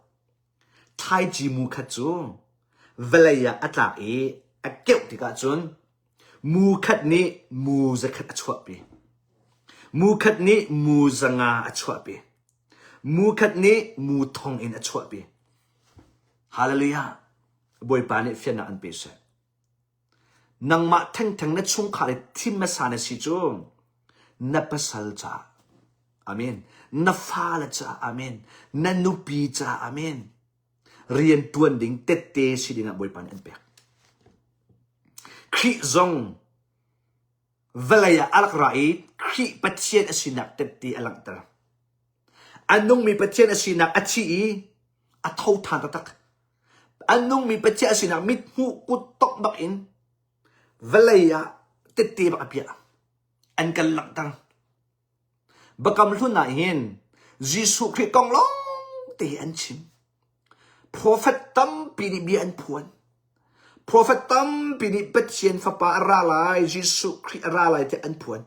Thlaici mu khat cu vawlei ah a tlak i a keuh tikah cun mu khat nih mu zakhat a chuahpi. Mu khat nih mu zanga a chuahpi. Mu khat nih mu thong in a chuahpi. Hallelujah. Bawipa nih fiannak an pe seh. Nangmah thengtheng na chungkhar i thim hmasa na si cu na pasal caah amen na fale caah amen na nupi caah amen rian tuan ding tette si dingah Bawipa nih an pek. Khrih zong vawlei ah a rak ra i Khrih Pathian a sinak tette a langhter. A nungmi Pathian a sinak a thi i a tho ṭhan taktak. A nungmi Pathian a sinak mithmuh kut tongh bak in vawlei ah tette bak a piah. An kan langhter. Biakam hlun ah hin Jesuh Khrih kong lawng te hi an chim. Profet tampi nih bia an phuan. Profet tampi nih Pathian Fapa a ra lai, Jesuh Khrih a ra lai tiah an phuan.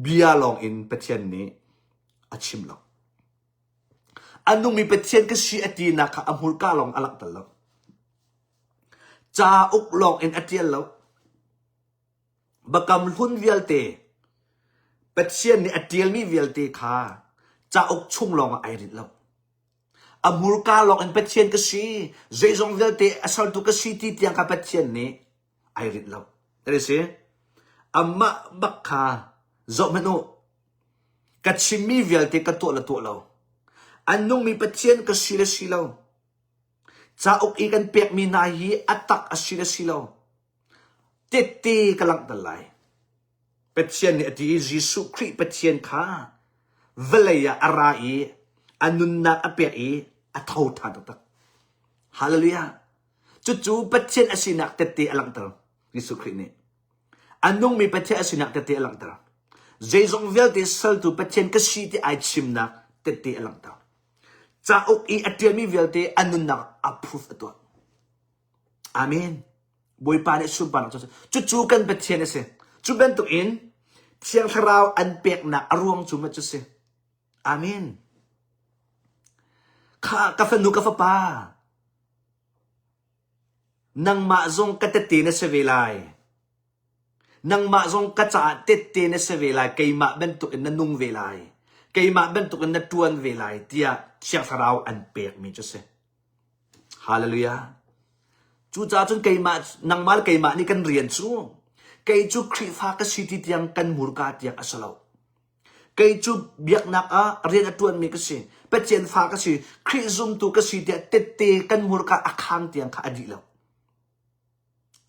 Bia lawng in Pathian nih a chim lo. A nungmi Pathian ka si a tinak kha a hmurka lawng a langhter lo. Cauk lawng in a ṭial lo. Biakam hlun vialte, Pathian nih a ṭialmi vialte kha cauk chung lawngah ai rinh lo. A hmurka lawng in Pathian ka si, zeizong vialte a sertu ka si ti tiang kha Pathian nih ai rinh lo. Tadi si, amah bak kha zohhmanh u, ka chimmi vialte ka tuah le tuah lo. An nungmi Pathian ka si le si lo. Cauk i kan pekmi hna hi a tak a si le si lo. Tette ka langhter lai. Pathian nih a ti i Jesuh Khrih Pathian kha vawlei ah a ra i a nunnak a pek i a tho ṭhan taktak. Hallelujah! Cucu Pathian a sinak tette a langhter Jesuh Khrih nih. A nungmi Pathian a sinak tette a langhter. Zeizong vialte saltu Pathian ka si ti ai chimnak tette a langhter. Cauk i a ṭialmi vialte a nunnak a proof a tuah. Amen. Bawipa nih sunparnak cu cucu kan Pathian a si. Cu bantuk in Thiang Thlarau an peknak a ruang cu ma cu si. Amen. Kha ka fanu ka fapa nangmah zong ka tette na si ve lai. Nangmah zong ka caah tette na si ve lai. Keimah bantuk in na nung ve lai. Keimah bantuk in na ṭuan ve lai tiah Thiang Thlarau an pekmi cu si. Hallelujah. Cucaah cun keimah, nangmah le keimah nih kan rian cu kei cu Khrihfa ka si ti tiang kan murka tiang a si lo. Kei cu biaknak ah rian a ṭuanmi ka si, Pathian fa ka si, Khrih zumtu ka si tiah tette kan murka a khang tiang kha a dih lo.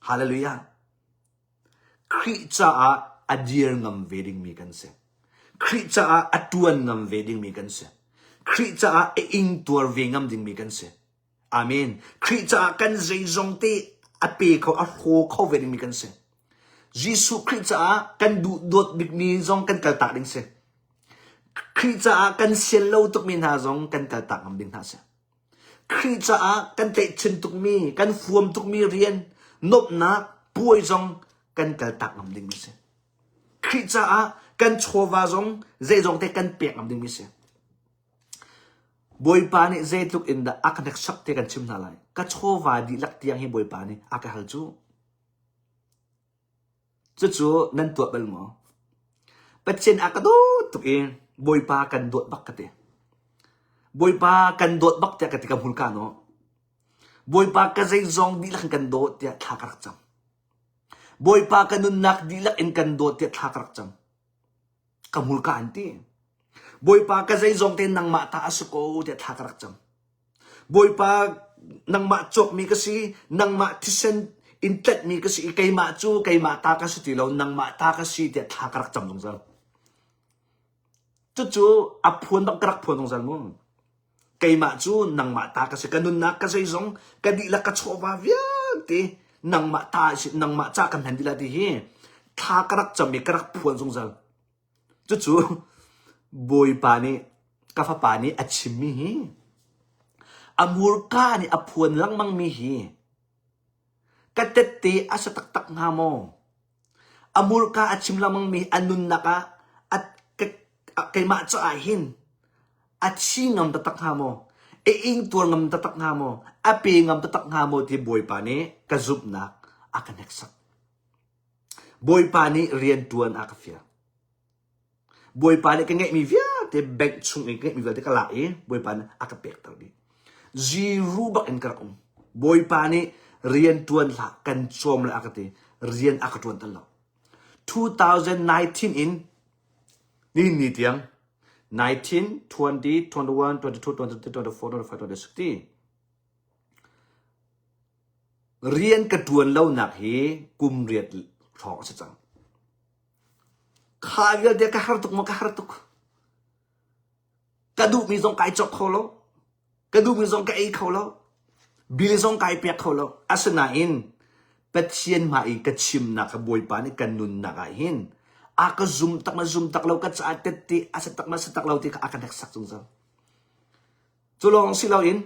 Hallelujah. Khrih caah a dir ngam ve dingmi kan si. Khrih caah a ṭuan ngam ve dingmi kan si. Khrih caah a ingtuar ve ngam dingmi kan si. Amen. Khrih caah kan zeizong te a pe kho, a hraw kho ve dingmi kan si. Jesuh Khrih caah kan duh dawt bikmi zong kan kaltak ding si. Khrih caah kan sian lo tukmi hna zong kan kaltak ngam ding hna si. Khrih caah kan tlaihchan tukmi, kan fuam tukmi rian, nuamhnak, puai zong kan kaltak ngam dingmi si. Khrih caah kan chawva zong zeizong te kan pek ngam dingmi si. Bawipa nih zeitluk in dah a ka hneksak te kan chim hna lai. Ka chawva dihlak tiang hi Bawipa nih a ka hal cu. Cucu nan tuah bal maw? Pathian a ka dawt tuk i Bawipa kan dawt bak ka ti. Bawipa kan dawt bak tiah ka ti ka hmurka no. Bawipa ka zeizong dihlak in kan dawt tiah thla ka rak cam. Bawipa ka nunnak dihlak in kan dawt tiah thla ka rak cam. Ka hmurka an ti. Bawipa ka zeizong te nangmah ta a si ko tiah thla ka rak cam. Bawipa nangmah cawkmi ka si, nangmah thisen in tletmi ka si i keimah cu keimah ta ka si ti lo, nangmah ta ka si tiah thla ka rak cam zungzal. Cucu a phuan bak ka rak phuan zungzal mu. Keimah cu nangmah ta ka si, ka nunnak ka zeizong, ka dihlak ka chawva vialte nangmah ta si, nangmah ca ka hman dih ti hi thla ka rak cam i ka rak phuan zungzal. Cucu Bawipa nih ka fapa nih a chimmi hi a hmurka nih a phuan lengmangmi hi ka tette a si taktak hnga maw? A hmurka a chim lengmangmi a nunnak ah a, keimah caah hin a thi ngam taktak hnga maw? A ingtuar ngam taktak hnga maw? A pe ngam taktak hnga maw ti Bawipa nih ka zumhnak a ka hneksak. Bawipa nih rian ṭuan a ka fial. Bawipa nih ka ngeihmi vialte bank chung i ka ngeihmi vialte ka lak i Bawipa nih a ka pekter dih. Zero bak in ka rak um. Bawipa nih rian ṭuan hlah kan cawm le a ka ti. Rian a ka ṭuan tal lo. 2019 in nihin ni tiang 19, 20, 21, 22, 23, 24, 25, 26 ti rian ka ṭuan lonak hi kum riat hrawng a si cang. Kha vialte ka har tuk maw ka har tuk. Ka duhmi zong kai cawk kho lo. Ka duhmi zong ka ei kho lo. Bil zong kai pek kho lo. Asinain Pathian hmai i ka chimnak ka Bawipa nih kan nunnak ah hin a ka zum tak ma zum tak lo ka caah tette a si tak ma si tak lo ti kha a ka hneksak zungzal. Cu lawng si loin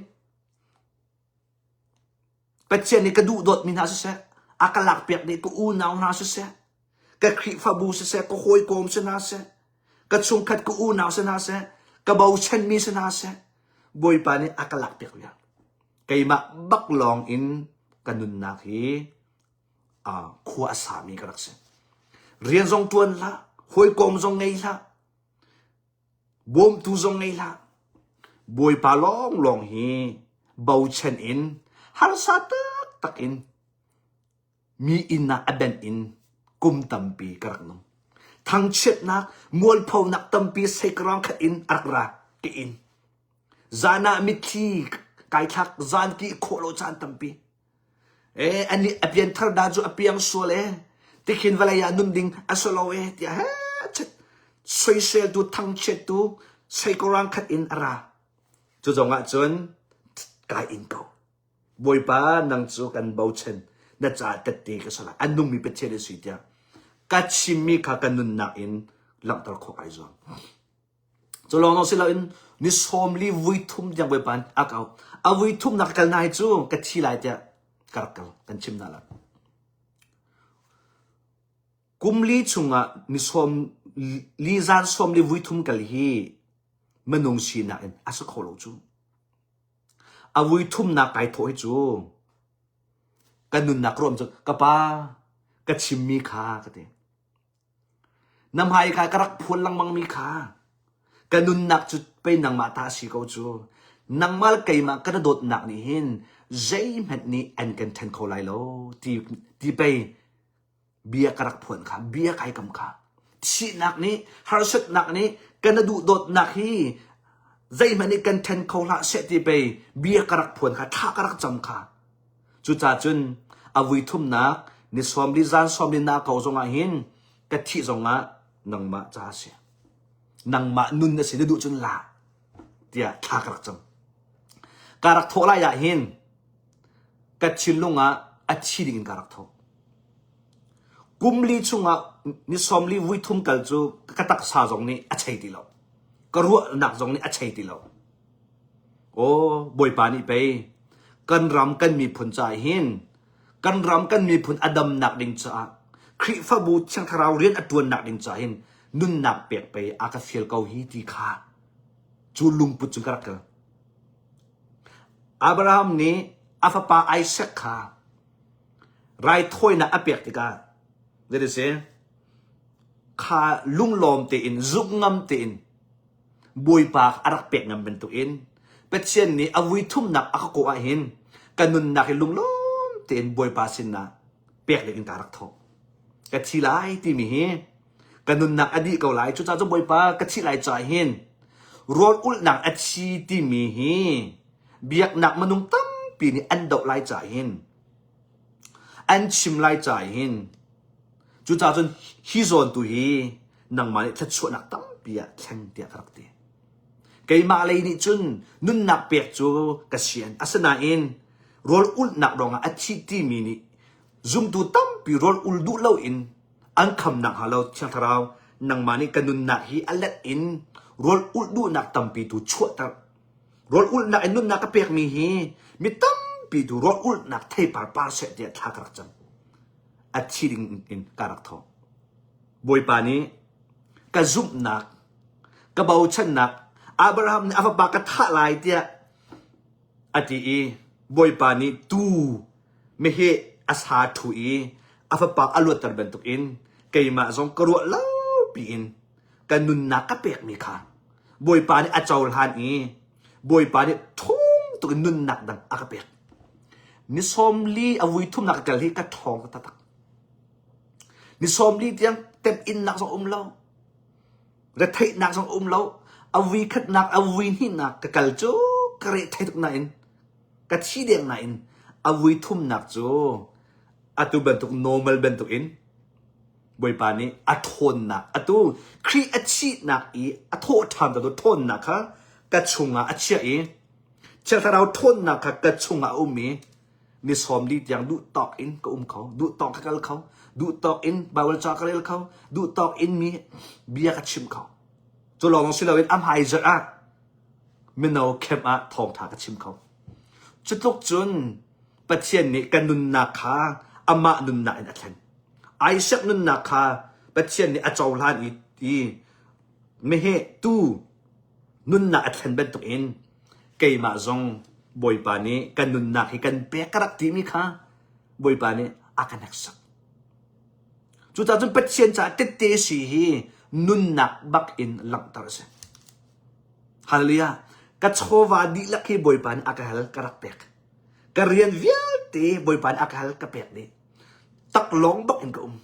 Pathian nih ka duhdawtmi hna siseh, a ka lakpiak dih ka unau hna siseh, ka Khrihfabu siseh, ka hawikom si hna seh, ka chungkhat ka unau si hna seh, ka bochanmi si hna seh, Bawipa nih a ka lakpiak vial. Keimah bak lawng in ka nunnak hi uh, khua a sami ka rak si. Rian zong ṭuan hlah, hawikom zong ngei hlah, Bawmtu zong ngei hlah. Bawipa lawnglawng hi bochan in harsa taktak in mi inn ah a benh in kum tampi ka rak nung. Thangchiatnak, mualphonak tampi seikarang khat in a rak ra ka in. Zan ah mitthli kai thlak, zan ki khawh lo caan tampi. Eh, ani a pianthar da cu a piang sual eh. Tikhin vawlei ah nun ding a si lo eh tiah he chet soisel tu thangchiat tu seikorang khat in a ra. Cu zong ah cun kai in ko. Bawipa nang cu kan bochan na caah tette ka sala an nungmi Pathian a si tiah ka chimmi kha ka nunnak in langhter khawh ai zuam. Cu lawng si loin ni sawmli vui thum tiang Bawipa nih a kau. A vui thumnak ka kal nai cu ka thi lai tiah ka rak kal kan chim hna lai. Kum li chungah ni sawm li zan sawm li vui thum kal hi minung sinak in a si kho lo cu. A vui thumnak kai thawh hi cu ka nunnak ruam cu ka pa ka chimmi kha ka ti. Na hmai kha ka rak phuan lengmangmi kha ka nunnak cu pei nangmah ta a si ko cu. Nangmah le keimah kan i dawtnak nih hin zeihmanh nih an kan ṭhen kho lai lo ti, ti pei bia ka rak phuan kha, bia kai kam kha. Thihnak nih, harsatnak nih kan i duhdawtnak hi zeihmanh nih kan ṭhen kho hlah seh ti pei bia ka rak phuan kha, thla ka rak cam kha. Cucaah cun a vui thumnak ni sawmli zan sawmli na ko zongah hin ka thih zongah nangmah ca a si. Nangmah nun a si na duh cun la tiah thla ka rak cam. Ka rak thawh lai ah hin ka thinlung ah a thi ding in ka rak thawh. Kum li chungah ni sawmli vui thum kal cu ka taksa zong nih a chei ti lo. Ka ruahnak zong nih a chei ti lo. Aw Bawipa nih pei kan ram kan miphun caah hin kan ram kan miphun a damnak ding caah Khrihfabu Thiang Thlarau rian a ṭuannak ding caah hin nunnak pek pei a ka fial ko hi ti kha cu lungput cun ka rak kal. Abraham nih a fapa Isaac kha raithawinak a pek tikah zei ti si kha lunglawm tein zumh ngam tein Bawipa a rak pek ngam bantukin Pathian nih a vui thumnak a ka kawh ahhin ka nunnak hi lunglawm tein Bawipa sinah pek ding in ka rak thawk. Ka thi lai timi hi ka nunnak a dih ko lai. Cucaah cun Bawipa ka thih lai caah hin rawl ulhnak a thi timi hi biaknak minung tampi nih an doh lai caah hin an chim lai caah hin Cucaah cun hi zawn tu hi nangmah nih thluachuahnak tampi ah thleng tiah ka rak ti. Keimah lei nih cun nunnak pek cu ka sian. Asinain rawl ulhnak ruangah a thi timi nih zumtu tampi rawl ul duh loin an khamnak hnga lo Thiang Thlarau nangmah nih ka nunnak hi a let in rawl ulh duhnak tampi tu chuahter. Rawl ulhnak in nunnak ka pekmi hi mi tampi tu rawl ulhnak theipar par seh tiah thla ka rak cam. A thi ding in ka rak tho. Bawipa nih ka zumhnak, ka bochannak, Abraham nih a fapa ka thah lai tiah a ti i Bawipa nih tuu meheh a sa ṭhu i a fapa a luatter bantukin Keimah zong ka ruah lo piin ka nunnak ka pekmi kha Bawipa nih a cohlan i Bawipa nih ṭhawng tuk in nunnak dang a ka pek. Ni 40 a vui thumnak ka kal hi ka ṭhawng taktak. Ni 40 tiang temhinnak zong um lo. Retheihnak zong um lo. A vui khatnak, a vui hnihnak ka kal cu ka rethei tuk nain ka thi deng nain a vui thumnak cu atu bantuk normal bantuk in Bawipa nih a ṭhawnnak atu Khrih a thihnak i a thawhṭhan tu ṭhawnnak kha ka chungah a chiah i Thiang Thlarau ṭhawnnak kha ka chungah a um i ni 40 tiang duh tawk in ka um kho, duh tawk ka kal kho, duh tawk in Baibal ca ka rel kho, duh tawk in mi bia ka chim kho. Cu lawng si loin a hmai zarh ah mino camp ah thawngṭha ka chim kho. Cu tluk cun Pathian nih ka nunnak kha amah nunnak in a thlen. Isaac nunnak kha Pathian nih a cohlan i, i meheh tuu nunnak a thlen bantukin keimah zong Bawipa nih ka nunnak hi kan pek ka rak timi kha Bawipa nih a ka hneksak. Cucaah cun Pathian caah tette si hi nunnak bak in langhter a si. Hallelujah. Ka chawva dihlak hi Bawipa nih a ka hal ka rak pek. Ka rian vialte Bawipa nih a ka hal ka pek dih. Taklawng bak in ka um.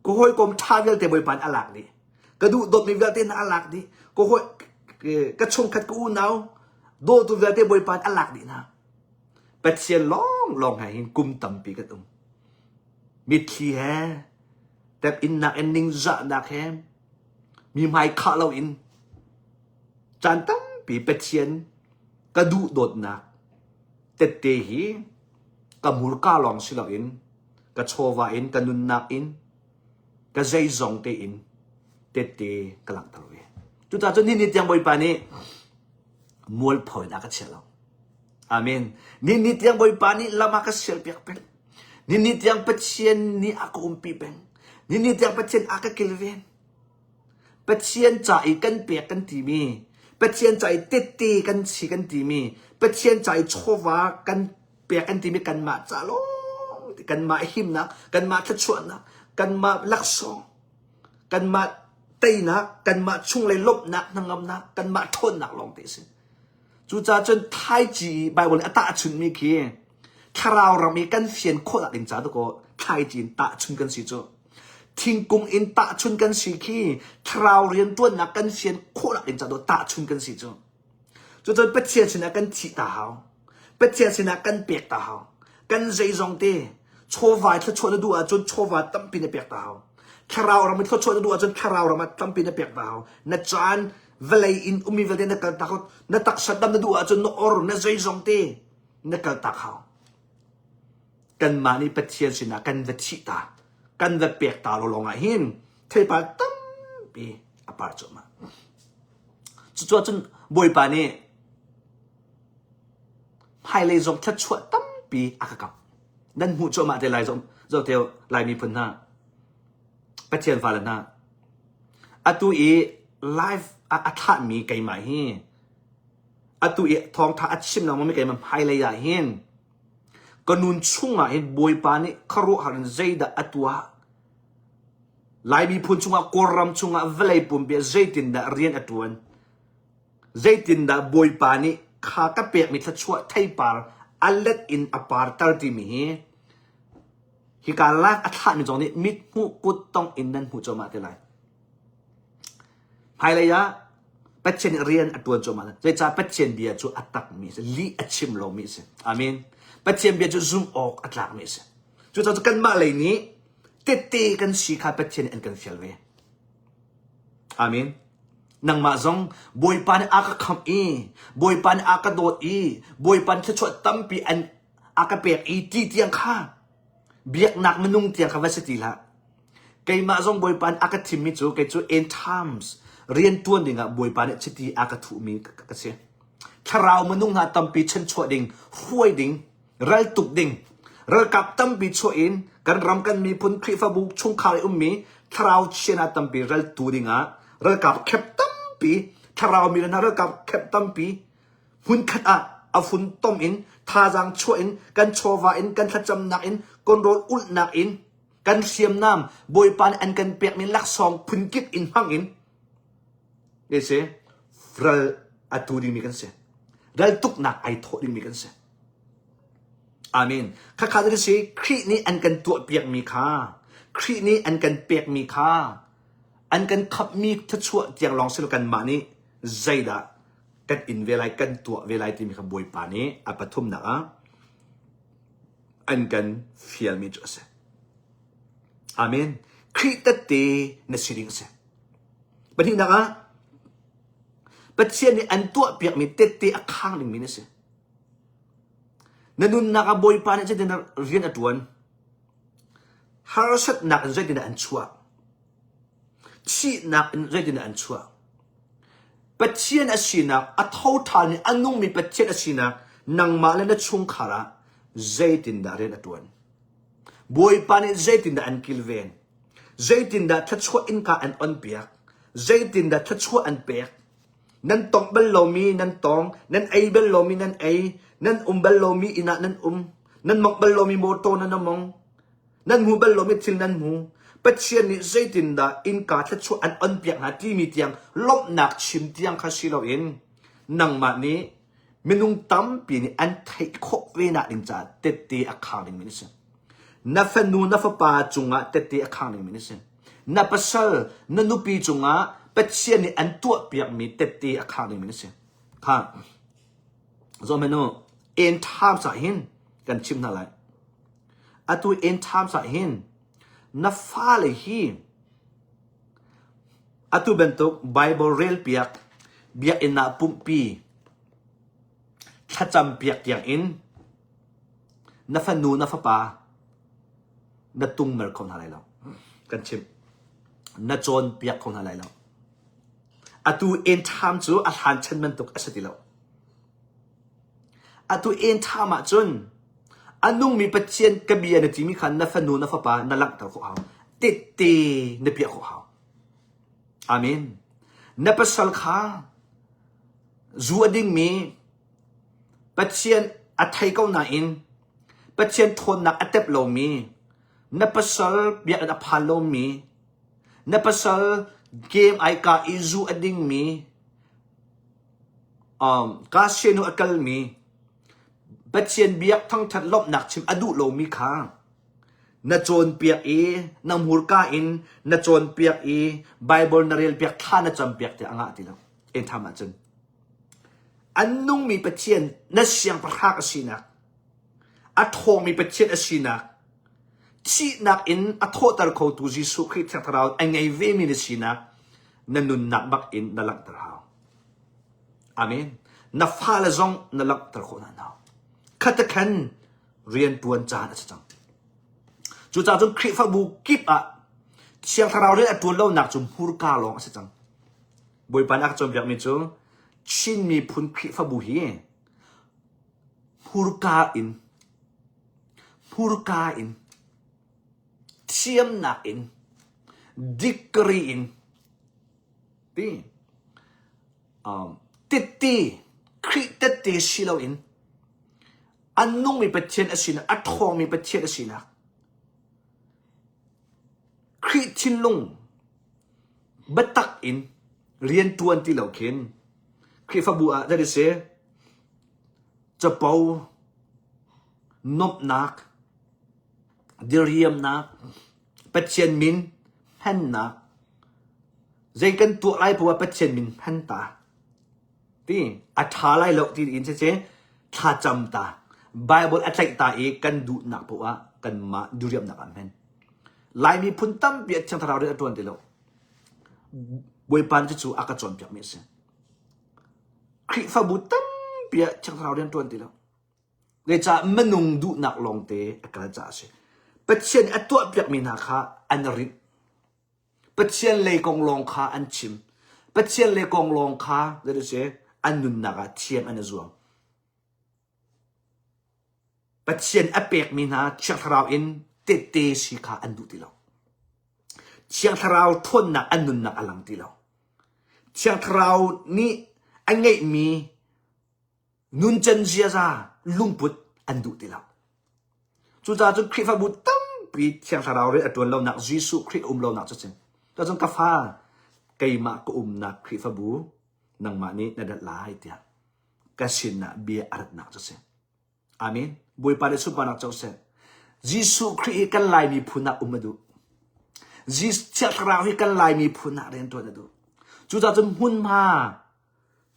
Ka hawikom ṭha vialte Bawipa nih a lak dih. Ka duh dawtmi vialte hna a lak dih. Ka hawi ka chungkhat ka unau dawtu vialte Bawipa nih a lak dih hna. Pathian lawnglawng he hin kum tampi kan um. Mitthli he tep-innak in ningzahnak he mi hmai khah loin caan tampi Pathian ka duh dawtnak tette hi ka hmurka lawng si loin ka chawva in ka nunnak in ka zeizong tein tette ka langhter ve. Cucaah cun nihin ni tiang Bawipa nih mualpho in a ka chia lo. Amen. Nihin ni tiang Bawipa nih lam a ka sialpiak peng. Nihin ni tiang Pathian nih a ka umpi peng. Nihin ni tiang Pathian a ka kilven. Pathian ca i kan pek kan timi, Pathian ca i tette kan si kan timi, Pathian ca i chawva kan pek kan timi kanmah ca lawng, kanmah himnak, kanmah thluachuahnak, kanmah laksawng, kanmah teinak, kanmah chunglei lawmhnak, hnangamnak, kanmah ṭhawnnak lawng te a si. Cucaah cun thlaici i Baibal nih a tahchunhmi khi thlarau ram i kan fian khawhnak ding ca dakaw thlaici in tahchun kan si cu. Thingkung in tahchun kan si khi thlarau rianṭuannak kan fian khawhnak ding ca dakaw tahchun kan si cu. Cucun Pathian sinah kan thih ta hau. Pathian sinah kan pek ta hau. Kan zeizong te chawva i thluachuah na duh ahcun chawva tampi na pek ta hau. Thlarau ram i thluachuah na duh ahcun thlarau ram ah tampi na pek ta hau. Na caan vawlei in ummi vialte na kal tak na taksa dam na duh ahcun na or na zeizong te na kal tak hau kanmah nih Pathian sinah kan va thih ta kan va pek ta lo lawng ah hin theipar tampi a par cuahmah cucaah cun Bawipa nih hmailei zong thluachuah tampi a ka kamh nan hmuh cuahmah te lai zong zoh Lai miphun hna Pathian fale hna Atu i live ah a thlahmi keimah hi atu i thawngtha a chim lengmangmi keimah hmailei ah hin ka nun chungah hin Bawipa nih khuaruahhar in zeidah a tuah Lai miphun chungah Kawlram chungah vawlei pumpi ah zeitindah rian a tuan zeitindah Bawipa nih kha ka pekmi thluachuah theipar a let in a parter timi hi Hika lak a thlahmi zong nih mithmuh kuttongh in nan hmuh cuahmah te lai. Hmailei ah Pathian nih rian a ṭuan cuahmah lai. Zeicah Pathian bia cu a takmi a si, lih a chim lomi a si. Amen. Pathian bia cu zumh awk a tlakmi a si. Cucaah cu kanmah lei nih tette kan si kha Pathian nih an kan fial ve. Amen. Nangmah zong Bawipa nih a ka khamh i Bawipa nih a ka dawt i Bawipa nih thluachuah tampi an a ka pek i ti tiang kha biaknak minung tiang kha va si ti hlah. Keimah zong Bawipa nih a ka thimmi cu kei cu end times rian tuan dingah Bawipa nih chiti a ka thuhmi ka si. Thlarau minung hna tampi chanchuah ding, hruai ding, raltuk ding, ralkap tampi chuah in kan ram kan miphun Khrihfabu chungkhar i ummi thlarau chia hna tampi raltu dingah ralkap khep tampi thlarau mi hna ralkap khep tampi hmunkhat ah a funtom in thazaang chuah in kan chawva in kan thlacamnak in kan rawl ulhnak in kan. Kan hriamnam Bawipa nih an kan pekmi laksawng phunkip in hmang in si ral a tu dingmi kan si. Ral tuknak ai thawh dingmi kan si. Amen. Khakha cu si Khrih nih an kan tuahpiakmi kha, Khrih nih an kan pekmi kha, an kan khamhmi thluachuah tiang lawng si lo kanmah nih zeidah kan in ve lai, kan tuah ve lai timi kha Bawipa nih a pathumnak ah an kan fialmi cu a si. Amen. Khrih tette na si ding a si. Pahnihnak ah Pathian nih an tuahpiakmi tette a khang dingmi na si. Na nunnak ah Bawipa nih zeitindah rian a ṭuan? Harsatnak in zeitindah an chuah? Thihnak in zeitindah an chuah? Pathian a sinak, a tho ṭhan i a nungmi Pathian a sinak nangmah le na chungkhar ah zeitindah rian a ṭuan? Bawipa nih zeitindah an kilven? Zeitindah thluachuah innka an onpiak? Zeitindah thluachuah an pek? Nan tongh bal lomi nan tong, nan ei bal lomi nan ei, nan um bal lomi inn ah nan um, nan mongh bal lomi motor nan mong, nan hmu bal lomi thil nan hmu. Pathian nih zeitindah innka thluachuah an onpiak hna timi tiang lawmhnak chim tiang kha si loin nangmah nih minung tampi nih an theih khawh ve nak ding caah tette a khang dingmi na si. Na fanu na fapa cungah tette a khang dingmi na si. Na pasal na nupi cungah Pathian nih an tuahpiakmi tette a khang dingmi na si. Kha zohhmanh u, end times ah hin kan chim hna lai. Atu end times ah hin na fale hi atu bantuk Bible relpiak, biakinn ah pumhpi, thlacam piak tiang in na fanu na fapa na tungmer kho hna lai lo. Kan chimh. Na cawnpiak kho hna lai lo. Atu end time cu a hlan chan bantuk a si ti lo. Atu end time ah cun a nungmi Pathian ka bia na timi kha na fanu na fapa na langhter khawh hau. Tette na piah khawh hau. Amen. Na pasal kha zu a dingmi Pathian a thei ko nain Pathian ṭhawnnak a tep lomi, na pasal biakinn a phan lomi, na pasal game ai ka i zu a dingmi, um, casino a kalmi, Pathian biak thangṭhat lawmhnak chim a duh lomi kha na cawnpiak i na hmurka in na cawnpiak i Bible na relpiak thla na campiak tiah a ngah ti lo. En tham ahcun An nungmi Pathian na siangpahrang a sinak, a ṭhawngmi Pathian a sinak, thihnak in a thawhter khotu Jesuh Khrih Thiang Thlarau a ngei vemi na sinak na nunnak bak in na langhter hau. Amen. Na fale zong na langhter khawh hna hau. Khatakhan rian ṭuan caan a si cang. Cucaah cun Khrihfabu kip ah Thiang Thlarau rian a ṭuan lonak cu hmurka lawng a si cang. Bawipa nih a ka cawnpiakmi cu Chin miphun Khrihfabu hi hmurka in hmurka in thiamnak in degree in ti um, tette Khrih tette si loin a nungmi Pathian a sinak a ṭhawngmi Pathian a sinak Khrih thinlung biatak in rianṭuan ti lo khin Khrihfabu ah that is capo nuamhnak diriamnak Pathian min hmannak zei kan tuah lai poah Pathian min hman ta ti a ṭha lai lo ti in siseh thlacam ta Bible a tlaih ta i kan duhnak poah kanmah diriamnak ah hman Laimi phun tampi ah Thiang Thlarau rian a ṭuan ti lo. Bawipa nih cucu a ka cawnpiakmi a si. Khrihfabu tampi ah Thiang Thlarau rian ṭuan ti lo. Zeicah minung duhnak lawngte a kal caah a si. Pathian nih a tuahpiakmi hna kha an rinh. Pathian lei kong lawng kha an chim. Pathian lei kong lawng kha zei an nunnak ah thiam an i zuam. Pathian a pekmi hna Thiang Thlarau in tehte si kha an duh ti lo. Thiang Thlarau ṭhawnnak an nunnak a lang ti lo. Thiang Thlarau nih a ngeihmi nuncan ziaza lungput an duh ti lo. Cucaah cun Khrihfabu tampi. tampi Thiang Thlarau rian a ṭuan lonak Jesuh Khrih a um lonak cu a si. Cucun ka fa, keimah ka umnak Khrihfabu nangmah nih na dat lai tiah ka sinah bia a ratnak cu a si. Amen. Bawipa nih sunparnak co seh. Jesuh Khrih hi kan Lai miphun ah um a duh. Jesuh Thiang Thlarau hi kan Lai miphun ah rian ṭuan a duh. Cucaah cun hmunhma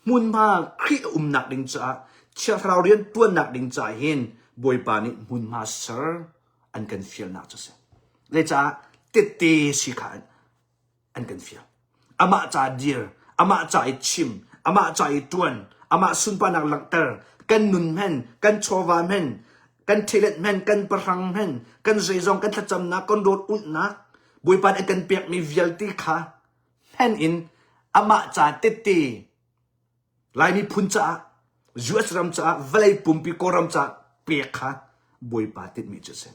hmunhma Khrih a umnak ding caah Thiang Thlarau rian ṭuannak ding caah hin Bawipa nih hmunhma ser an kan fialnak cu a si. Zeicah tette si kha an kan fial. Amah ca dir, amah ca i chim, amah ca i ṭuan, amah sunparnak langhter, kan nun hmen, kan chawva hmen, kan thilet hmen, kan pahrang hmen, kan zeizong, kan thlacamnak, kan rawl ulhnak, Bawipa nih a kan pekmi vialte kha hmen in amah ca tette Lai miphun caah, US ram caah, vawlei pumpi Kawlram caah pek kha Bawipa tinhmi cu a si.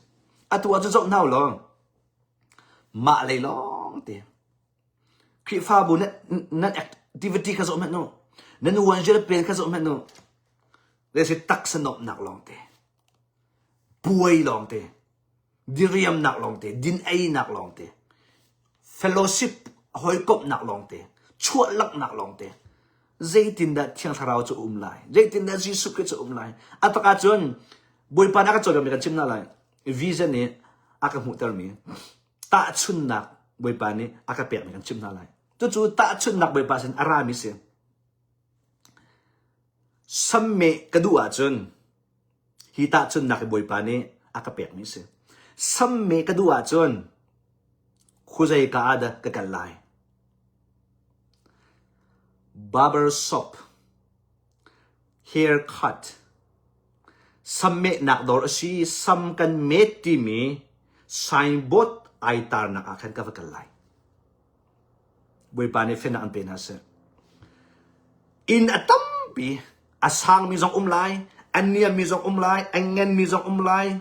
Atu ah cu zoh hna u law, mah lei lawng te Khrihfabu nan, nan activity kha zoh hmanh u. Nan uanzial pen kha zoh hmanh u. Le si taksa nuamhnak lawng te. Puai lawng te. Diriamnak lawng te. Din einak lawng te. Fellowship hawikomhnak lawng te. Chuah langhnak lawng te. Zeitindah Thiang Thlarau cu um lai? Zeitindah Jesuh Khrih cu um lai? A tak ahcun Bawipa nih a ka cawnpiakmi kan chim hna lai. Vision nih a ka hmuhtermi tahchunhnak Bawipa nih a ka pekmi kan chimh hna lai. Cucu tahchunhnak Bawipa sin a rami si. Sammeh ka duh ahcun hi tahchunhnak hi Bawipa nih a ka pekmi si. Sammeh ka duh ahcun khuazei ka ah dah ka kal lai? Barber shop haircut Sammehnak dawr a si. Sam kan met timi signboard ai tarnak ah khan ka va kal lai. Bawipa nih fenak an pe hna seh. Inn a tampi, a sangmi zong um lai, a niammi zong um lai, a nganmi zong um lai.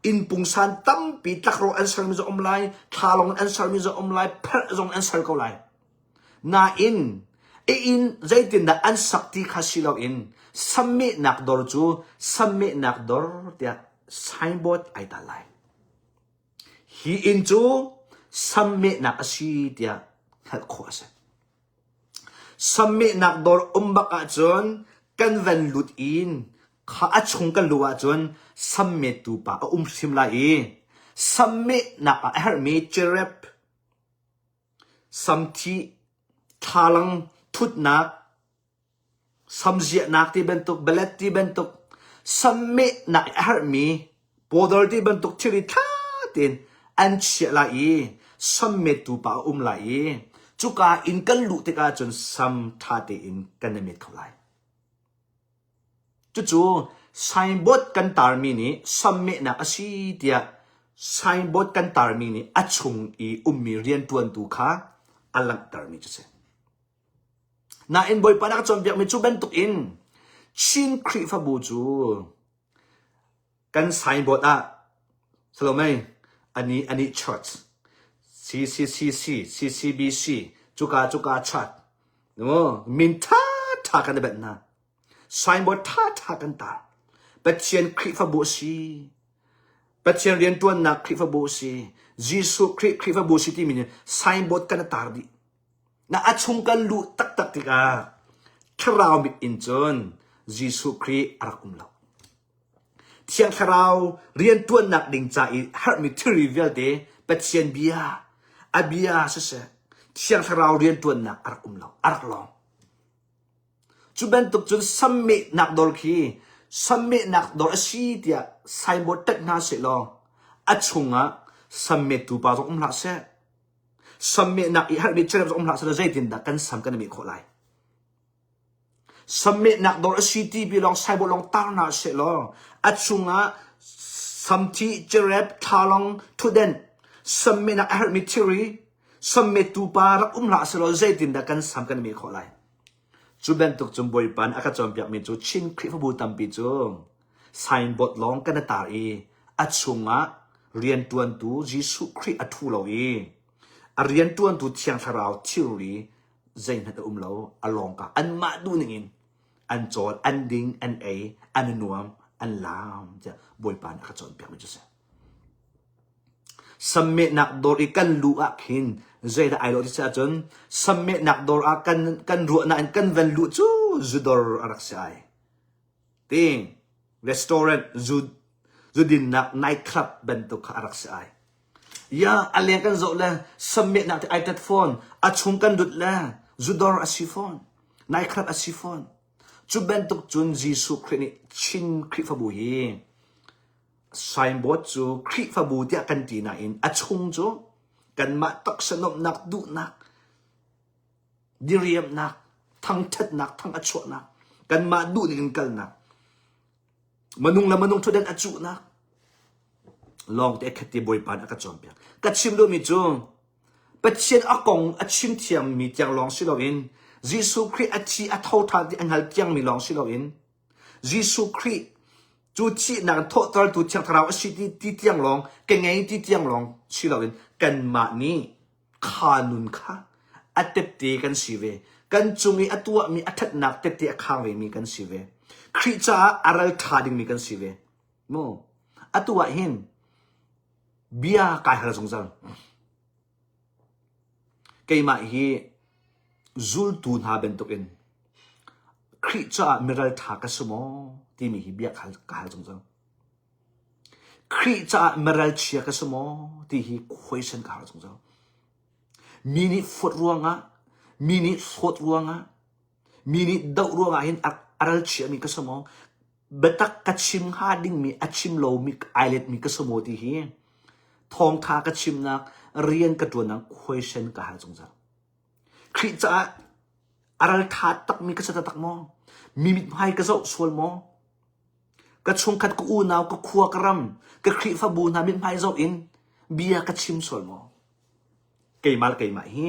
Inn pungsan tampi tlakrawh an sermi zong um lai, thlalong an sermi zong um lai, pherh zong an ser ko lai. Nain, i inn zeitindah an sak ti kha si loin sammehnak dawr cu sammehnak dawr tiah signboard ai tal lai. Hi inn cu sammehnak a si tiah hngalh khawh a si. Sammehnak dawr um bak ahcun kan van lut in kha a chung kan luh ahcun sammettu pa a um hrim lai i sammehnak ah a herhmi cerep Samthih, thlalang thutnak, samziahnak ti bantuk, balet ti bantuk, sammehnak i a herhmi powder ti bantuk thilri ṭha tein an chiah lai i sammettu pa a um lai i cuka inn kan luh tikah cun sam ṭha tein kan i met kho lai. Cucu signboard kan tarmi nih sammehnak a si tiah signboard kan tarmi nih a chung i ummi rianṭuantu kha a langhtermi cu a si. Nain Bawipa nih a ka cawnpiakmi cu bantukin Chin Khrihfabu cu kan signboard ah Salomei ani ani church CCCC CCBC cuka cuka church min ṭha ṭha kan i benh hna. Signboard ṭhaṭha kan tar. Pathian Khrihfabu a si. Pathian rianṭuannak Khrihfabu a si. Jesuh Khrih Khrihfabu a si timi nih signboard kan tar dih. Na a chung kan luh taktak tikah thlarau mit in cun Jesuh Khrih a rak um lo. Thiang Thlarau rianṭuannak ding ca i herhmi thilri vialte Pathian bia, a bia siseh, Thiang Thlarau rianṭuannak a rak um lo, a rak lawng. Cu bantuk cun sammehnak dawr khi sammehnak dawr a si tiah signboard tat hna sehlaw a chungah sammettu pa zong um hlah seh. Sammehnak i herhmi cherep zong um hlah sehlaw zeitindah kan sam kan i meh khawh lai? Sammehnak dawr a si ti bi lawng signboard lawng tar hna sehlaw a chungah samthi, cherep, thlalong, thutden, sammehnak a herhmi thilri, sammettu pa rak um hlah sehlaw zeitindah kan sam kan i meh khawh lai? Cu bantuk cun Bawipa nih a ka cawnpiakmi cu Chin Khrihfabu tampi cu signboard lawng kan i tar i a chungah rianṭuantu Jesuh Khrih a ṭhu lo i a rianṭuantu Thiang Thlarau thilri zeihmanh a um lo a lawngka anmah duhning in an cawl an ding an ei an i nuam an laam tiah Bawipa nih a ka cawnpiakmi cu a si. Sammehnak dawr i kan luh ah khin zeidah ai lawh ti si ahcun sammehnak dawr ah kan kan ruahnak in kan van luh cu zudawr a rak si ai. Ti restaurant zu zudinnak night club bantuk kha a rak si ai. Ya a leng kan zoh le sammehnak te ai tat fawn, a chung kan lut le zudawr a si fawn, night club a si fawn. Cu bantuk cun Jesuh Khrih nih Chin Khrihfabu hi signboard cu Khrihfabu tiah kan ti nain a chung cu kanmah taksa nuamhnak duhnak diriamnak thangṭhatnak thang a chuahnak kanmah duhning in kalnak manung le manung ṭhutdan a cuhnak lawng te khat ti Bawipa nih a ka cawnpiak. Ka chim duhmi cu Pathian a kong a chim thiammi tiang lawng si loin Jesuh Khrih a thi a tho ṭhan ti a hngal tiangmi lawng si loin Jesuh Khrih cu thihnak in thawhtertu Thiang Thlarau a si ti, ti tiang lawng ka ngei ti tiang lawng si loin kanmah nih kha nun kha a tette kan si ve. Kan cung i a tuahmi a ṭhatnak tette a khang vemi kan si ve. Khrih caah a ral ṭha dingmi kan si ve. Mu. Atu ah hin bia kai hal zungzal. Keimah hi zultu hna bantukin Khrih caah miral ṭha ka si maw timi hi bia ka hal zungzal. Khrih caah miral chia ka si maw ti hi question ka hal zungzal. Mi nih fuat ruangah, mi nih hlawt ruangah, mi nih doh ruangah hin a ral chiami ka si maw? Biatak ka chim hnga dingmi a chim lomi ai letmi ka si maw ti hi thawngtha ka chimnak rian ka ṭuannak question ka hal zungzal. Khrih caah a ralṭha takmi ka si taktak maw? Mi mithmai ka zoh sual maw? Ka chungkhat, ka unau, ka khua, ka ram, ka Khrihfabu hna mithmai zoh in bia ka chim sual maw? Keimah le keimah hi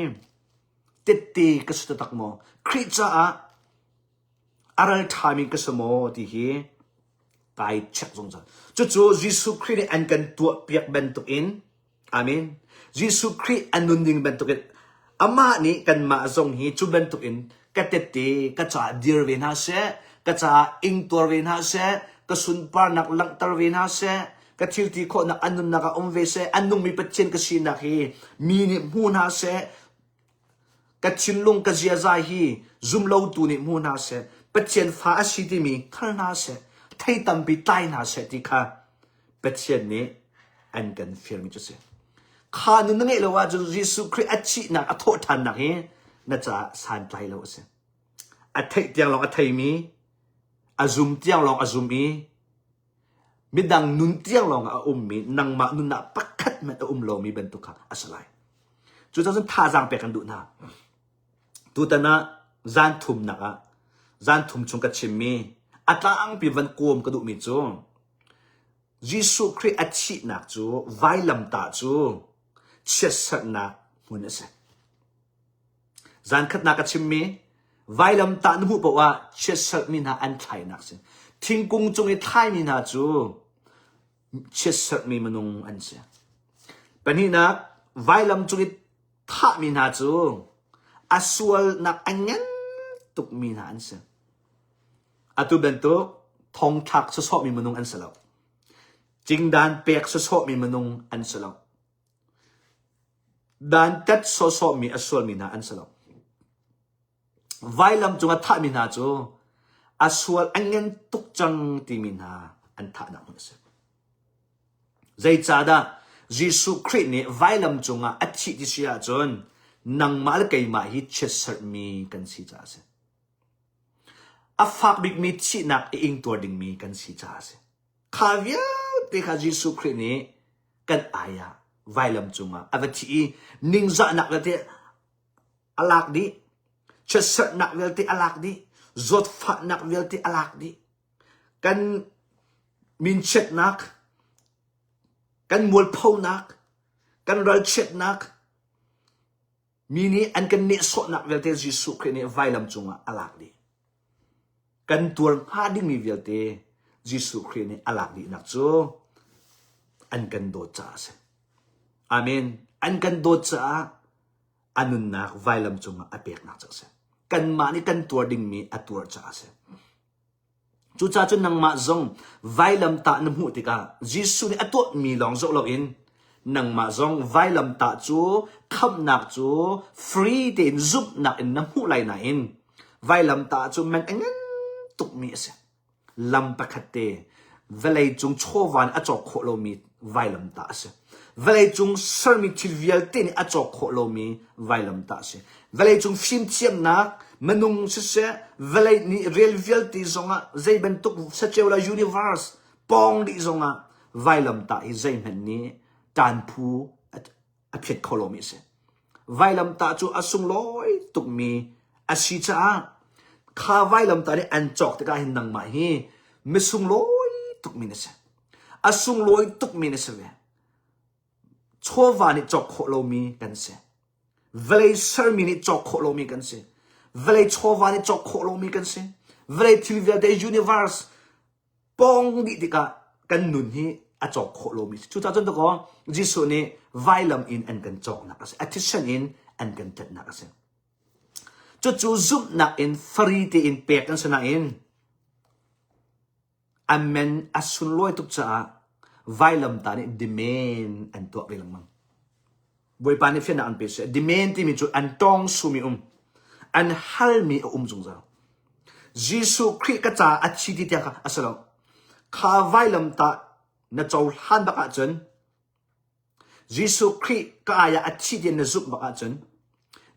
tette ka si taktak maw? Khrih caah a ralṭhami ka si maw ti hi kai check zungzal. Cucu Jesuh Khrih nih an kan tuahpiak bantukin Amen. Jesuh Khrih a nunning bantukin amah nih kanmah zong hi cu bantukin ka tette ka caah dir ve hna seh, ka caah ingtuar ve hna seh, ka sunparnak langhter ve hna seh, ka thil ti khawhnak an nunnak ah um ve seh, an nungmi Pathian ka sinak hi mi nih hmu hna seh, Ka thinlung ka ziaza hi zumlotu nih hmu hna seh, Pathian fa a si timi hngal hna seh, thei tampi tlai hna seh ti kha Pathian nih an kan fialmi cu a si. Kha nun na ngeih lo ahcun Jesuh Khrih a thihnak, a thawhṭhannak hi na caah santlai lo a si. A theih tiang lawng a theimi, a zum tiang lawng a zum i midang nun tiang lawng ah a ummi nangmah nun ah pakhat hmanh a um lomi bantuk kha a si lai. Cucaah cun thazaang pek kan duh hna. Tutan ah zan thumnak ah zan thum chung ka chimmi a tlangpi van kawm ka duhmi cu Jesuh Khrih a thihnak cu vailamtah cu chiatserhnak hmun a si. Zankhatnak ka chimmi vailamtah na hmuh paoh ah chiatserhmi hna an thlainak si. Thingkung cung i thlaimi hna cu chiatserhmi minung an si. Pahnihnak, vailam cung i thahmi hna cu a sualnak a ngan tukmi hna an si. Atu bantuk thongthlak sawsawhmi minung an si lo. Cingdan pek sawsawhmi minung an si lo. Dantat sawsawhmi a sualmi hna an si lo. Vailam cungah thahmi hna cu a sual a ngan tuk cang timi hna an thahnak hmun a si. Zeicahdah Jesuh Khrih nih vailam cungah a thih ti si ahcun nangmah le keimah hi chiatserhmi kan si caah a si. A fak bikmi thihnak i ingtuar dingmi kan si caah a si. Kha vialte kha Jesuh Khrih nih kan ai ah vailam cungah a va thi i ningzahnak vialte a lak dih, chiatserhnak vialte a lak dih, zawtfahnak vialte a lak dih. Kan minchiatnak, kan mualphonak, kan ralchiatnak, mi nih an kan nehsawhnak vialte Jesuh Khrih nih vailam cungah a lak dih. Kan tuar hnga dingmi vialte Jesuh Khrih nih a lak dihnak cu an kan dawt caah a si. Amen. An kan dawt caah a nunnak vailam cungah a peknak cu a si. Kanmah nih kan tuar dingmi a tuar caah a si. Cucaah cun nangmah zong vailamtah na hmuh tikah Jesuh nih a tuahmi lawng zoh loin Nangmah zong vailamtah cu khamhnak cu free tein zumhnak in na hmuh lai nain vailamtah cu man a ngan tukmi a si. Lam pakhat te vawlei cung chawva nih a cawk khawh lomi vailamtah a si. Vawlei cung sermi thil vialte nih a cawk khawh lomi vailamtah a si. Vawlei cung fimthiamnak minung siseh vawlei nih rel vialte zongah zei bantuk saceu la universe pawng dih zongah vailamtah hi zeihmanh nih ṭanphu a phiat kho lomi a si. Vailamtah cu a sunglawi tukmi a si caah kha vailamtah nih an cawk tikah hin nangmah hi misunglawi tukmi na si. A sunglawi tukmi na si ve. Chawva nih cawk khawh lomi kan si. Vawlei sermi nih cawk khawh lomi kan si. Vawlei chawva nih cawk khawh lomi kan si. Vawlei thil vialte universe pawng dih tikah kan nun hi a cawk khawh lomi si. Cucaah cun dakaw Jesuh nih vailam in an kan cawknak a si. A thisen in an kan tlanhnak a si. Cucu zumhnak in fari tein pek kan si nain a men a sunlawi tuk caah vailamtah nih demand an tuah ve lengmang. Bawipa nih fiannak an pe seh. Demand timi cu an tawng sumi um. An halmi a um zungzal. Jesuh Khrih ka caah a thi ti tiang kha a si lo. Kha vailamtah na cohlan bak ahcun Jesuh Khrih ka ai ah a thi tiah na zumh bak ahcun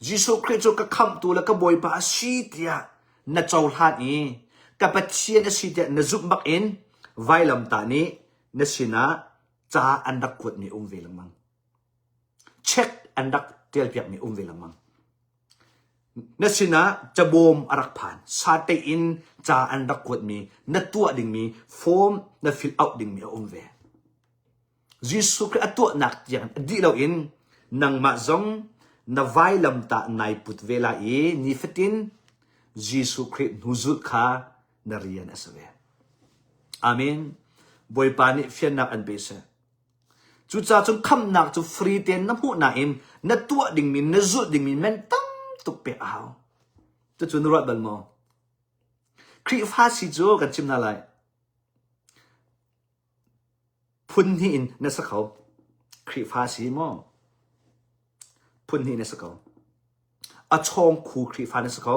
Jesuh Khrih cu ka khamhtu le ka Bawipa a si tiah na cohlan i ka Pathian a si tiah na zumh bak in vailamtah nih na sinah ca an rak kuatmi um ve lengmang. Check an rak ṭialpiakmi um ve lengmang. Na sinah cabawm a rak phan. Sate in ca an rak kuatmi, na tuah dingmi, form na fill out dingmi a um ve. Jesuh Khrih a tuahnak tiang dih loin nangmah zong na vailamtah nai put ve lai i nifatin Jesuh Khrih hnuzulh kha na rian a si ve. Amen. Bawipa nih fiannak an pe seh. Cucaah cun khamhnak cu free tein na hmuh nain na tuah dingmi, na zulh dingmi men tam tuk pek a hau. Cucu na ruat bal maw? Khrihfa si cu kan chim hna lai. Phun hnih in na si kho. Khrihfa si maw? Phun hnih na si kho. A chawngkhu Khrihfa na si kho.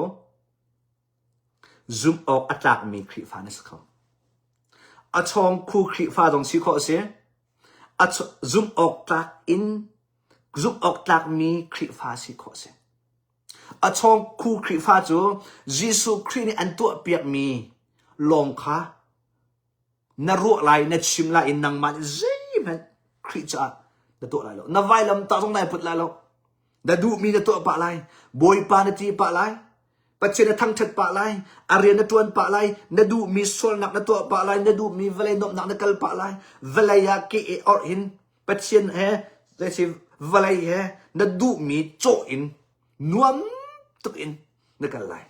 Zumh awk a tlakmi Khrihfa na si kho. A chawngkhu Khrihfa zong si khawh a si. A zumh awk tlak in zumh awk tlakmi Khrihfa si khawh a si. A chawngkhu Khrihfa cu Jesuh Khrih nih an tuahpiakmi lawng kha na ruah lai, na chim lai i nangmah nih zeihmanh Khrih caah na tuah lai lo. Na vailamtah zong nai put lai lo. Na duhmi na tuah pah lai. Bawipa na ti pah lai. Pathian na thangṭhat pah lai. A rian na ṭuan pah lai. Na duhmi sualnak na tuah pah lai. Na duhmi vawlei nuamhnak na kal pah lai. Vawlei ah ke e orh in Pathian he zeisi vawlei he na duhmi cawh in nuam tuk in na kal lai.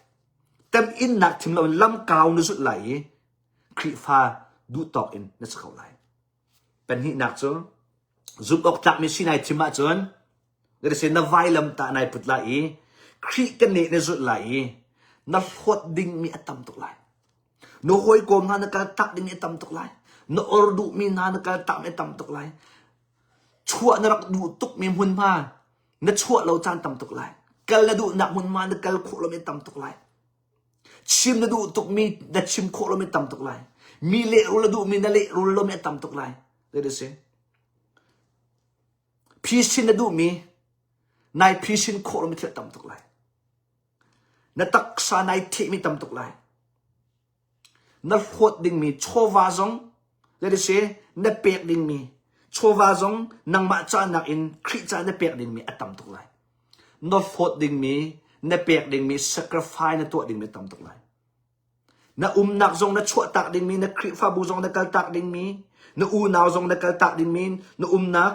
Tem innak thim loin lamkau na zulh lai i Khrihfa duh tawk in na si kho lai. Pahnihnak cu zumh awk tlakmi si nai thim ahcun na na vailam tah nai put lai i Khrih ka neh na zulh lai i na hlawt dingmi a tam tuk lai. Na hawikom hna na kal tak dingmi a tam tuk lai. Na or duhmi hna na kal takmi a tam tuk lai. Chuah na rak duh tukmi hmunhma na chuah lo caan tam tuk lai. Kal na duhnak hmunhma na kal khawh lomi tam tuk lai. Chim na duh tukmi na chim khawh lomi tam tuk lai. Mi lehrul na duhmi na lehrul lomi a tam tuk lai. Zei si? Phisin na duhmi nai phisin khawh lomi thil a tam tuk lai. Na taksa nai thehmi tam tuk lai. Na hlawt dingmi chawva zong zei si? Na pek dingmi chawva zong nangmah ca nakin Khrih ca na pek dingmi a tam tuk lai. Na hlawt dingmi, na pek dingmi, sacrifice na tuah dingmi tam tuk lai. Na umnak zong na chuahtak dingmi, na Khrihfabu zong na kaltak dingmi, na unau zong na kaltak dingmi, na umnak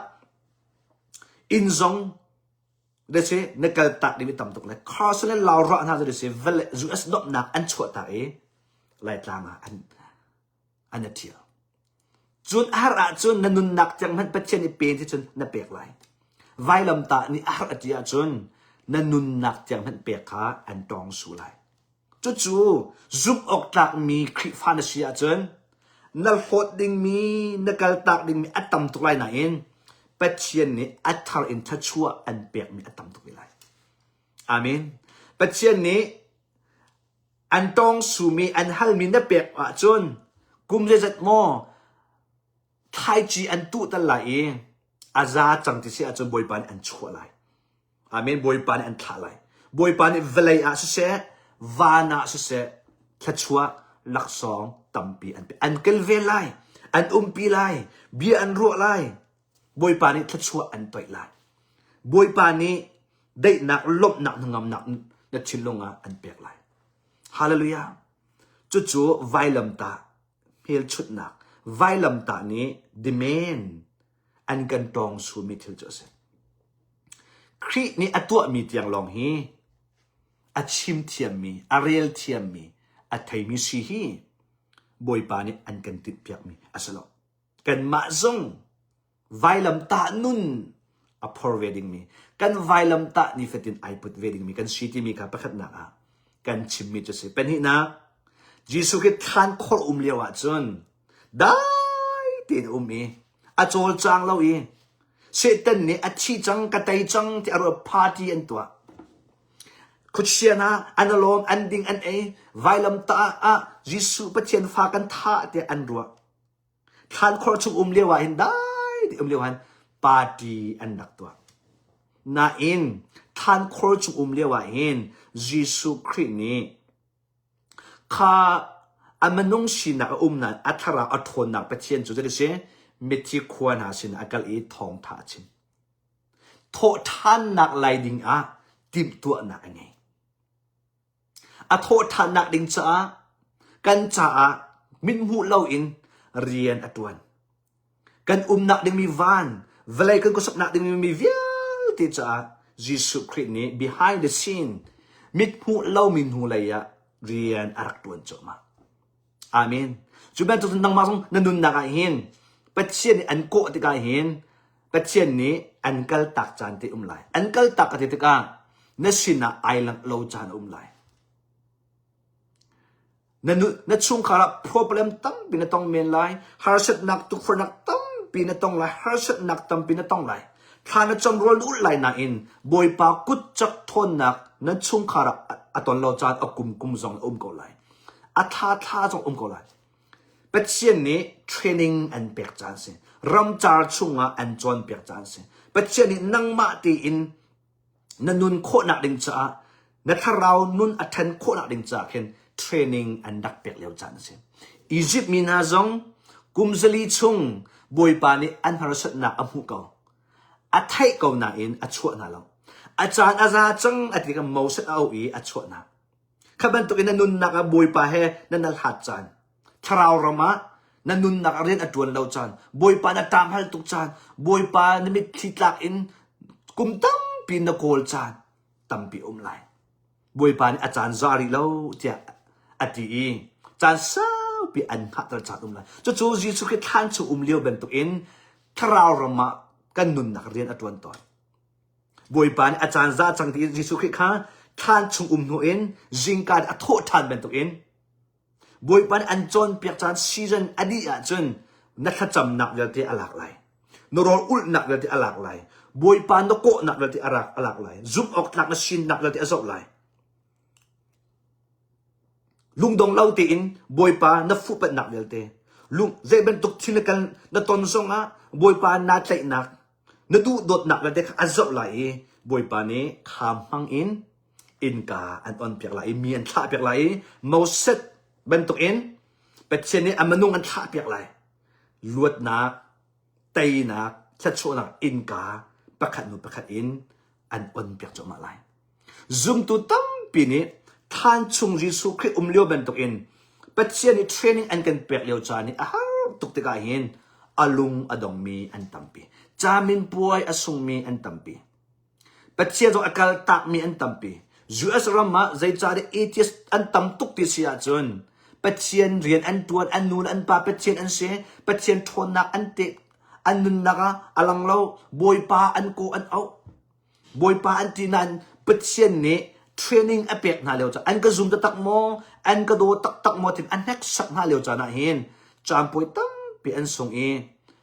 inn zong na si na kaltak dingmi tam tuk lai. Carson le Laura hna cu si US nuamhnak an chuahtak i Laitlang ah an an i ṭhial. Cun a har ahcun na nunnak tiang hmanh Pathian i pen si cun na pek lai. Vailamtah nih a har a ti ahcun na nunnak tiang hmanh pek kha an tawng su lai. Cucu zumh awk tlakmi Khrihfa na si ahcun na hlawt dingmi, na kaltak dingmi a tam tuk lai nain Pathian nih a thar in thluachuah an pekmi a tam tuk ve lai. Amen. Pathian nih an tawng sumi an halmi na pek ahcun kum zeizat maw thlaici an tuh tal lai i a za cang ti si ahcun Bawipa nih an chuah lai. Amen. Bawipa nih an thlah lai. Bawipa nih vawlei ah siseh, van ah siseh, thluachuah laksawng tampi an pe. An kel ve lai. An umpi lai. Bia an ruah lai. Bawipa nih thluachuah an toih lai. Bawipa nih daihnak, lawmhnak, hnangamnak na thinlung ah an pek lai. Hallelujah. Cucu vailamtah hmelchunhnak, vailamtah nih demand an kan tawng sumi thil cu a si. Khrih nih a tuahmi tiang lawng hi a chim thiammi, a rel thiammi, a theimi si hi Bawipa nih an kan tinhpiakmi a si lo. Kanmah zong vailamtah nun a phor ve dingmi, kan vailamtah nifatin ai put ve dingmi kan si timi kha pakhatnak ah kan chimmi cu a si. Pahnihnak, Jesuh Khrih thlan khor um lio ahcun dai tein a um i a cawlcang lo i Satan nih a thi cang ka tei cang ti a ruah party an tuah. Khuachia hna an alawm an ding an ei vailamtah ah Jesuh Pathian fa kan thah tiah an ruah. Thlankhor chung um lio ah hin dai te um lio han party an rak tuah. Nain thlankhor chung um lio ah hin Jesuh Khrih nih kha a minung sinak a um nain a thlarau a ṭhawnnak Pathian cu zei si mithi khua hna sin a kal i thawngṭha a chim. Thawhṭhannak lai ding ah timhtuahnak a ngei. A thawhṭhannak ding caah kan caah mithmuh loin rian a ṭuan. Kan umnak dingmi van, vawlei kan khuasaknak dingmi vialte caah Jesuh Khrih nih behind the scene, mithmuh lomi hnulei ah rian a rak ṭuan cuahmah. Amen. Cu bantuk cun nangmah zong na nunnak ah hin Pathian nih an kawh tikah hin Pathian nih an kaltak caan te um lai. An kaltak ka ti tikah na sinah ai langh lo caan a um lai. Na, nu, na chungkhar ah problem tampi na tong men lai. Harsatnak, tukforhnak tampi na tong lai. Harsatnak tampi na tong lai. Thla na cam rual na ulh lai nain Bawipa kut cak thawnnak na chungkhar ah a ton lo caan a kum kum zong a um ko lai. A thla thla zong um ko lai. Pathian nih training an pek caan si. Ramcar chungah an cawnpiak caan si. Pathian nih nangmah tein na nun khawhnak ding caah na thlarau nun a ṭhan khawhnak ding caah khin training an rak pek lio caan a si. Egypt mi hna zong kum zali chung Bawipa nih an harsatnak a hmuh ko. A theih ko nain a chuah hna lo. A caan a za cang a ti kha Moses a auh i a chuah hna. Kha bantukin na nunnak ah Bawipa he na nal hat caan, thlarau ram ah na nunnak ah rian a ṭuan lo caan, Bawipa na ṭamhal tuk caan, Bawipa na mitthli tlak in kum tampi na kawl caan tampi um lai. Bawipa nih a caan za rih lo tiah a ti i caan saupi an hngahter caan um lai. Cucu Jesuh Khrih thlan chung um lio bantukin thlarau ram ah kan nunnak rian a ṭuan tawn. Bawipa nih a caan za cang ti Jesuh Khrih kha thlan chung um hnu in zingka a thawh ṭhan bantukin Bawipa nih an cawnpiak caan season a dih ahcun na thlacamnak vialte a lak lai. Na rawl ulhnak vialte a lak lai. Bawipa na kawhnak vialte a rak a lak lai. Zumh awk tlak na sinnak vialte a zoh lai. Lungdong lo tein Bawipa na fuhpanhnak vialte lung zei bantuk thil na kal na ton zongah Bawipa naa tlaihnak Na duhdawtnak vialte kha a zoh lai i Bawipa nih kha hmang in innka an onpiak lai i mi an thlahpiak lai i Moses bantukin Pathian nih a minung an thlahpiak lai. Luatnak, teinak, thluachuahnak innka pakhat hnu pakhat in an onpiak cuahmah lai. Zumtu tampi nih thlan chung Jesuh Khrih um lio bantukin Pathian nih training an kan pek lio caan i a har tuk tikah hin a lung a dongmi an tampi. Caminpuai a sungmi an tampi. Pathian zong a kal takmi an tampi. US ram ah zeicahdah atheist an tam tuk ti si ahcun Pathian rian an tuan, an nu le an pa Pathian an si, Pathian ṭhawnnak an te, an nunnak ah a lang lo, Bawipa an kaw an auh. Bawipa an ti nain Pathian nih training a pek hna lio caan an ka zum taktak maw an ka daw taktak maw tin a hneksak hna lio caan ah hin caan puai tampi an sung i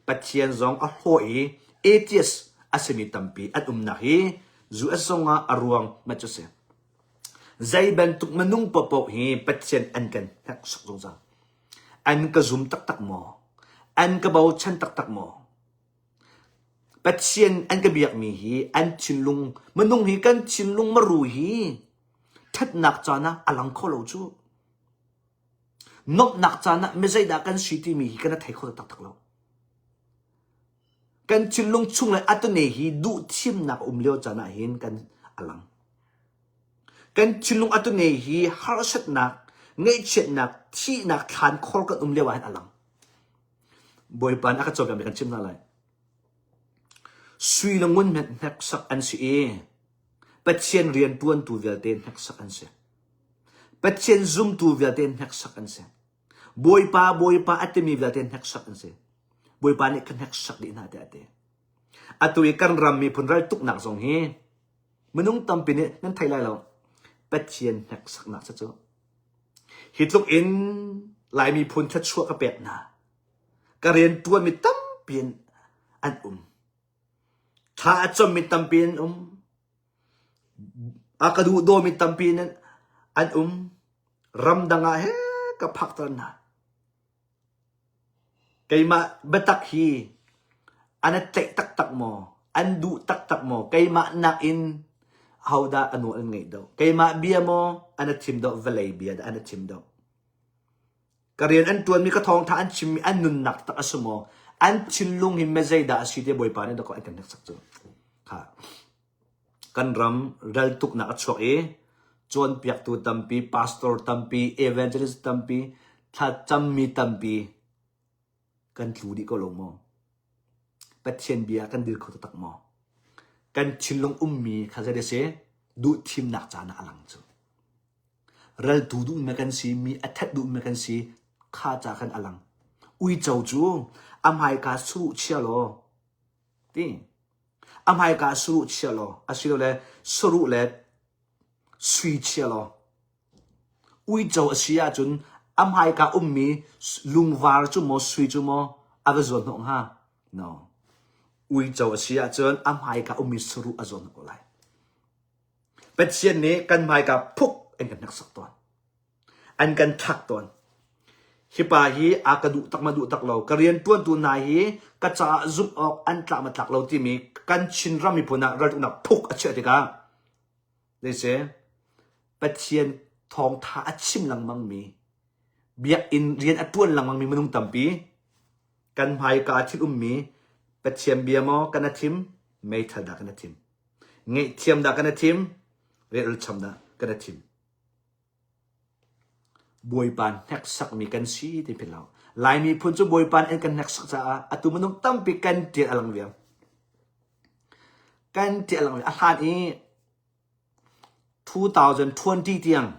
Pathian zong a hlaw i Atheist a simi tampi an umnak hi US zong ah a ruang ma cu si. Zei bantuk minung paohpaoh hi Pathian an kan hneksak zungzal. An ka zum taktak maw? An ka bochan taktak maw? Pathian an ka biakmi hi an thinlung, minung hi kan thinlung maru hi ṭhatnak caan ah a lang kho lo cu. Nuamhnak caan ah mizeidah kan si timi hi kan i thei kho taktak lo. Kan thinlung chung le atane hi duh thimnak a um lio caan ah hin kan a lang. Kan thinlung atane hi harsatnak, ngaihchiatnak, thihnak thlan khor kan um lio ah hin a lang. Bawipa nih a ka cawnpiakmi kan chim hna lai. Sui le ngun hmanh hneksak an si i Pathian rian ṭuantu vialte hneksak an si. Pathian zumtu vialte hneksak an si. Bawipa, Bawipa a timi vialte hneksak an si. Bawipa nih ka hneksak dih hna tiah a ti. Atu i kan ram miphun ral tuknak zong hi minung tampi nih nan thei lai lo. Pathian hneksaknak cu cu. Hi tluk in Lai miphun thluachuah ka pek hna. Ka rian ṭuanmi tampi in an um. Thla a cammi tampi an um. A ka duhdawmi tampi in an um. Ramdang ah he ka phakter hna. Keimah biatak hi an i tlaih taktak maw? An duh taktak maw? Keimah nakin ahodah a nawl an ngeih deuh? Keimah bia maw an i thim deuh? Vawlei bia dah an i thim deuh? Ka rian an ṭuanmi, ka thawngṭha an chimmi, an nunnak taktak a si maw? An thinlung hi mezeidah a si ti Bawipa nih dakaw an kan hneksak cu. Kha. Kan ram raltuknak a chuak i cawnpiaktu tampi, pastor tampi, evangelist tampi, thlacammi tampi kan tlu dih ko lo maw? Pathian bia kan dir kho taktak maw? Kan thinlung ummi kha zei a si? Duhthimnak caan ah a lang cu. Raltu duhmi kan si, mi a that duhmi kan si, kha ca khan a lang. Uico cu a hmaika suruh chia law ti. A hmaika suruh chia law asilole saruh le sui chia law. Uico a si ahcun a hmaika ummi lungvar cu maw sui cu maw a va zuan hnawh hnga? No. Uico a si ahcun a hmaika ummi saruh a zuan hnawh ko lai. Pathian nih kan hmaika phuk an kan hneksak tawn. An kan thlak tawn. Hi pa hi a ka duh tak ma duh tak lo, ka rian ṭuantu hna hi ka caah zumh awk an tlak ma tlak lo timi kan Chinram miphun ah raltuknak phuk a chiah tikah zeiseh Pathian thawngtha a chim lengmangmi biakinn rian a ṭuan lengmangmi minung tampi kan hmaika thil ummi Pathian bia maw kan a thim meithal dah kan a thim Ngaihthiam dah kan i thim? Relcham dah kan i thim? Bawipa hneksakmi kan si ti philh lo. Lai miphun cu Bawipa nih an kan hneksak caah atu minung tampi kan ṭial a lang vial. Kan ṭial a lang vial. A hlan i 2020 tiang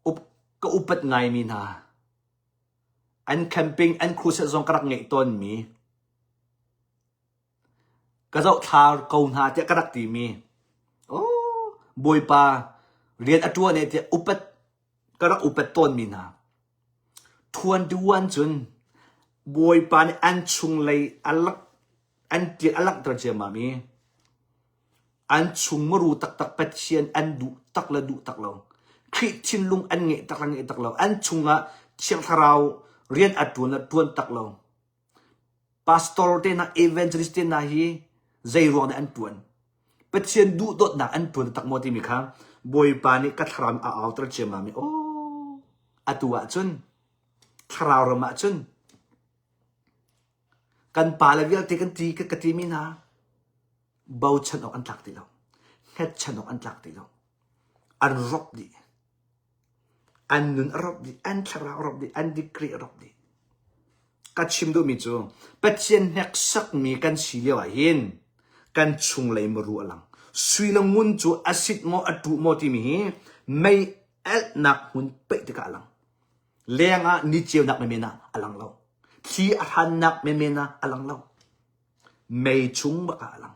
up, ka upat ngaimi hna an camping an crusade zong ka rak ngeih tawnmi Ka zohthla ko hna tiah ka rak timi. Oh, Bawipa rian a ṭuan e tiah upat ka rak upat tawnmi hna. 21 cun Bawipa nih an chunglei a lak an ṭial a langhter ciammam i an chung muru taktak Pathian an duh tak le duh tak lo. Khrih thinlung an ngeih tak le ngeih tak lo. An chungah Thiang Thlarau rian a ṭuan le ṭuan tak lo. Pastor te hna, evangelist te hna hi zei ruang dah an ṭuan? Pathian duhdawtnak an ṭuan tak maw timi kha Bawipa nih ka thlarau a auter ciammam i aw atu ahcun thlarau ram ahcun kan pa le vialte kan ti ka timi hna bochan awk an tlak ti lo hngatchan awk an tlak ti lo an rop dih An nun a rawp dih, an thlarau a rawp dih, an degree a rawp dih. Ka chim duhmi cu Pathian hneksakmi kan si lio ah hin kan chunglei muru a lang. Sui le ngun cu a sit maw a ṭuh maw timi hi mei alhnak hmun peih tikah a lang. Leng ah ni ceunak menmen ah a lang lo. Thli a hrannak menmen ah a lang lo. mei chung bak ah a lang.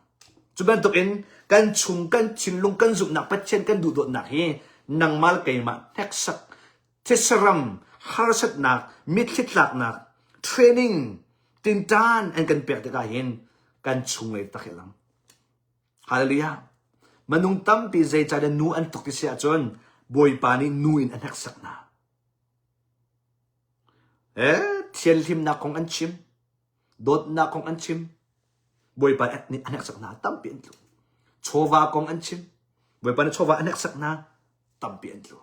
Cu bantukin kan chung kan thinlung kan zumhnak Pathian kan duhdawtnak hi nangmah le keimah hneksak thisaram harsatnak mitthli tlaknak training Tinṭan an kan pek tikah hin kan chunglei tak hi a lang. Hallelujah. Minung tampi zeicahtiah nu an tuk ti si ahcun Bawipa nih nu in a hneksak hna. Eh, thianhlimnak kong an chim. Dawtnak kong an chim. Bawipa nih a hneksak hna tampi an tlu. Chawva kong an chim. Bawipa nih chawva a hneksak hna tampi an tlu.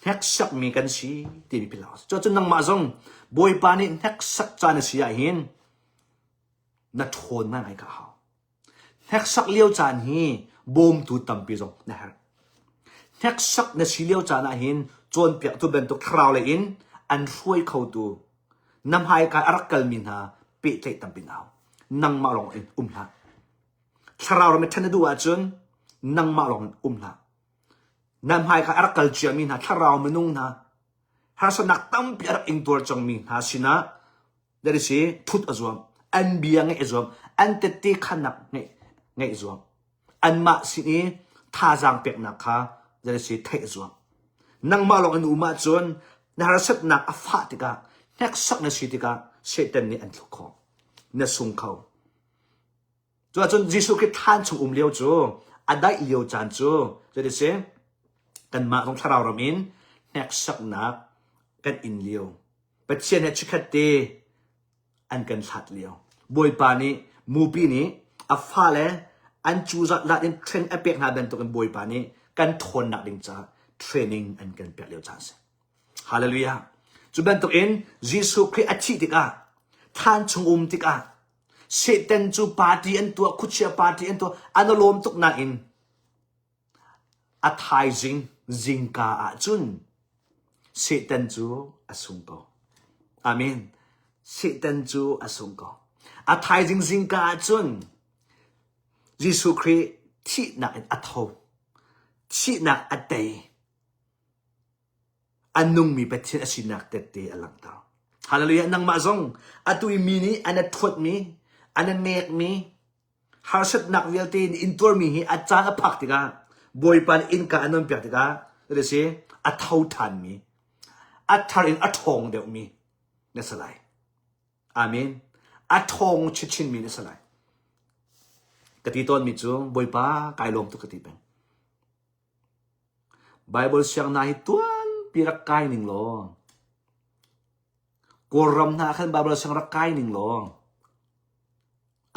Hneksakmi kan si timi philh hlah. Cuacun nangmah zong Bawipa nih hneksak caan a si ahhin na ṭhawn ngaingai ka hau. Hneksak lio caan hi bawmtu tampi zong na herh. Hneksak na si lio caan ahhin cawnpiaktu bantuk thlarau lei in an hruai khotu na hmaika a rak kalmi hna pehtlaih tampi na hau. Nangmah lawng in um hlah. Thlarau ram i ṭhen na duh ahcun nangmah lawng in um hlah. Na hmaika a rak kal ciami hna thlarau minung hna harsatnak tampi a rak ingtuar cangmi hna sinah that is thut a zuam an bia ngeih a zuam an tette khannak ngeih ngeih zuam anmah sin i thazaang peknak kha that is theih a zuam nangmah lawng in um ahcun na harsatnak a fah tikah hneksak na si tikah Satan nih an thluk khawh na sung kho Cuahcun Jesuh Khrih thlan chung um lio cu a daih lio caan cu cuti si kanmah zong thlarau ram in hneksaknak kan in lio Pathian he chikkhat te an kan hlat lio Bawipa nih mupi nih a fale an cu zat zat in train a pek hna bantukin Bawipa nih kan ṭhawnnak ding caah training an kan pek lio caan si. Hallelujah. Cu bantukin Jesuh Khrih a thih tikah thlan chung um tikah Satan cu party an tuah, khuachia party an tuah, an i lawm tuk nain a thaizing zingka ah cun Satan cu a sung ko. Amen. Satan cu a sung ko. A thaizing zingka ah cun Jesuh Khrih thihnak in a tho. Thihnak a tei. A nungmi Pathian a sinak tette a langhter. Hallelujah. Nangmah zong atu i mi nih an a thuatmi, an a nekmi, harsatnak vialte in intuarmi hi a caan a phak tikah Bawipa nih innka a non piak tikah a si a tho ṭhanmi, a thar in a ṭhawng deuhmi na si lai. Amen. A ṭhawng chinchinmi na si lai. Ka ti tawnmi cu Bawipa kai lawm tuk ka ti peng. Baibal sianginn hi tuanpi rak kai ning law Kawlram hna ah khan Baibal siang rak kai ning law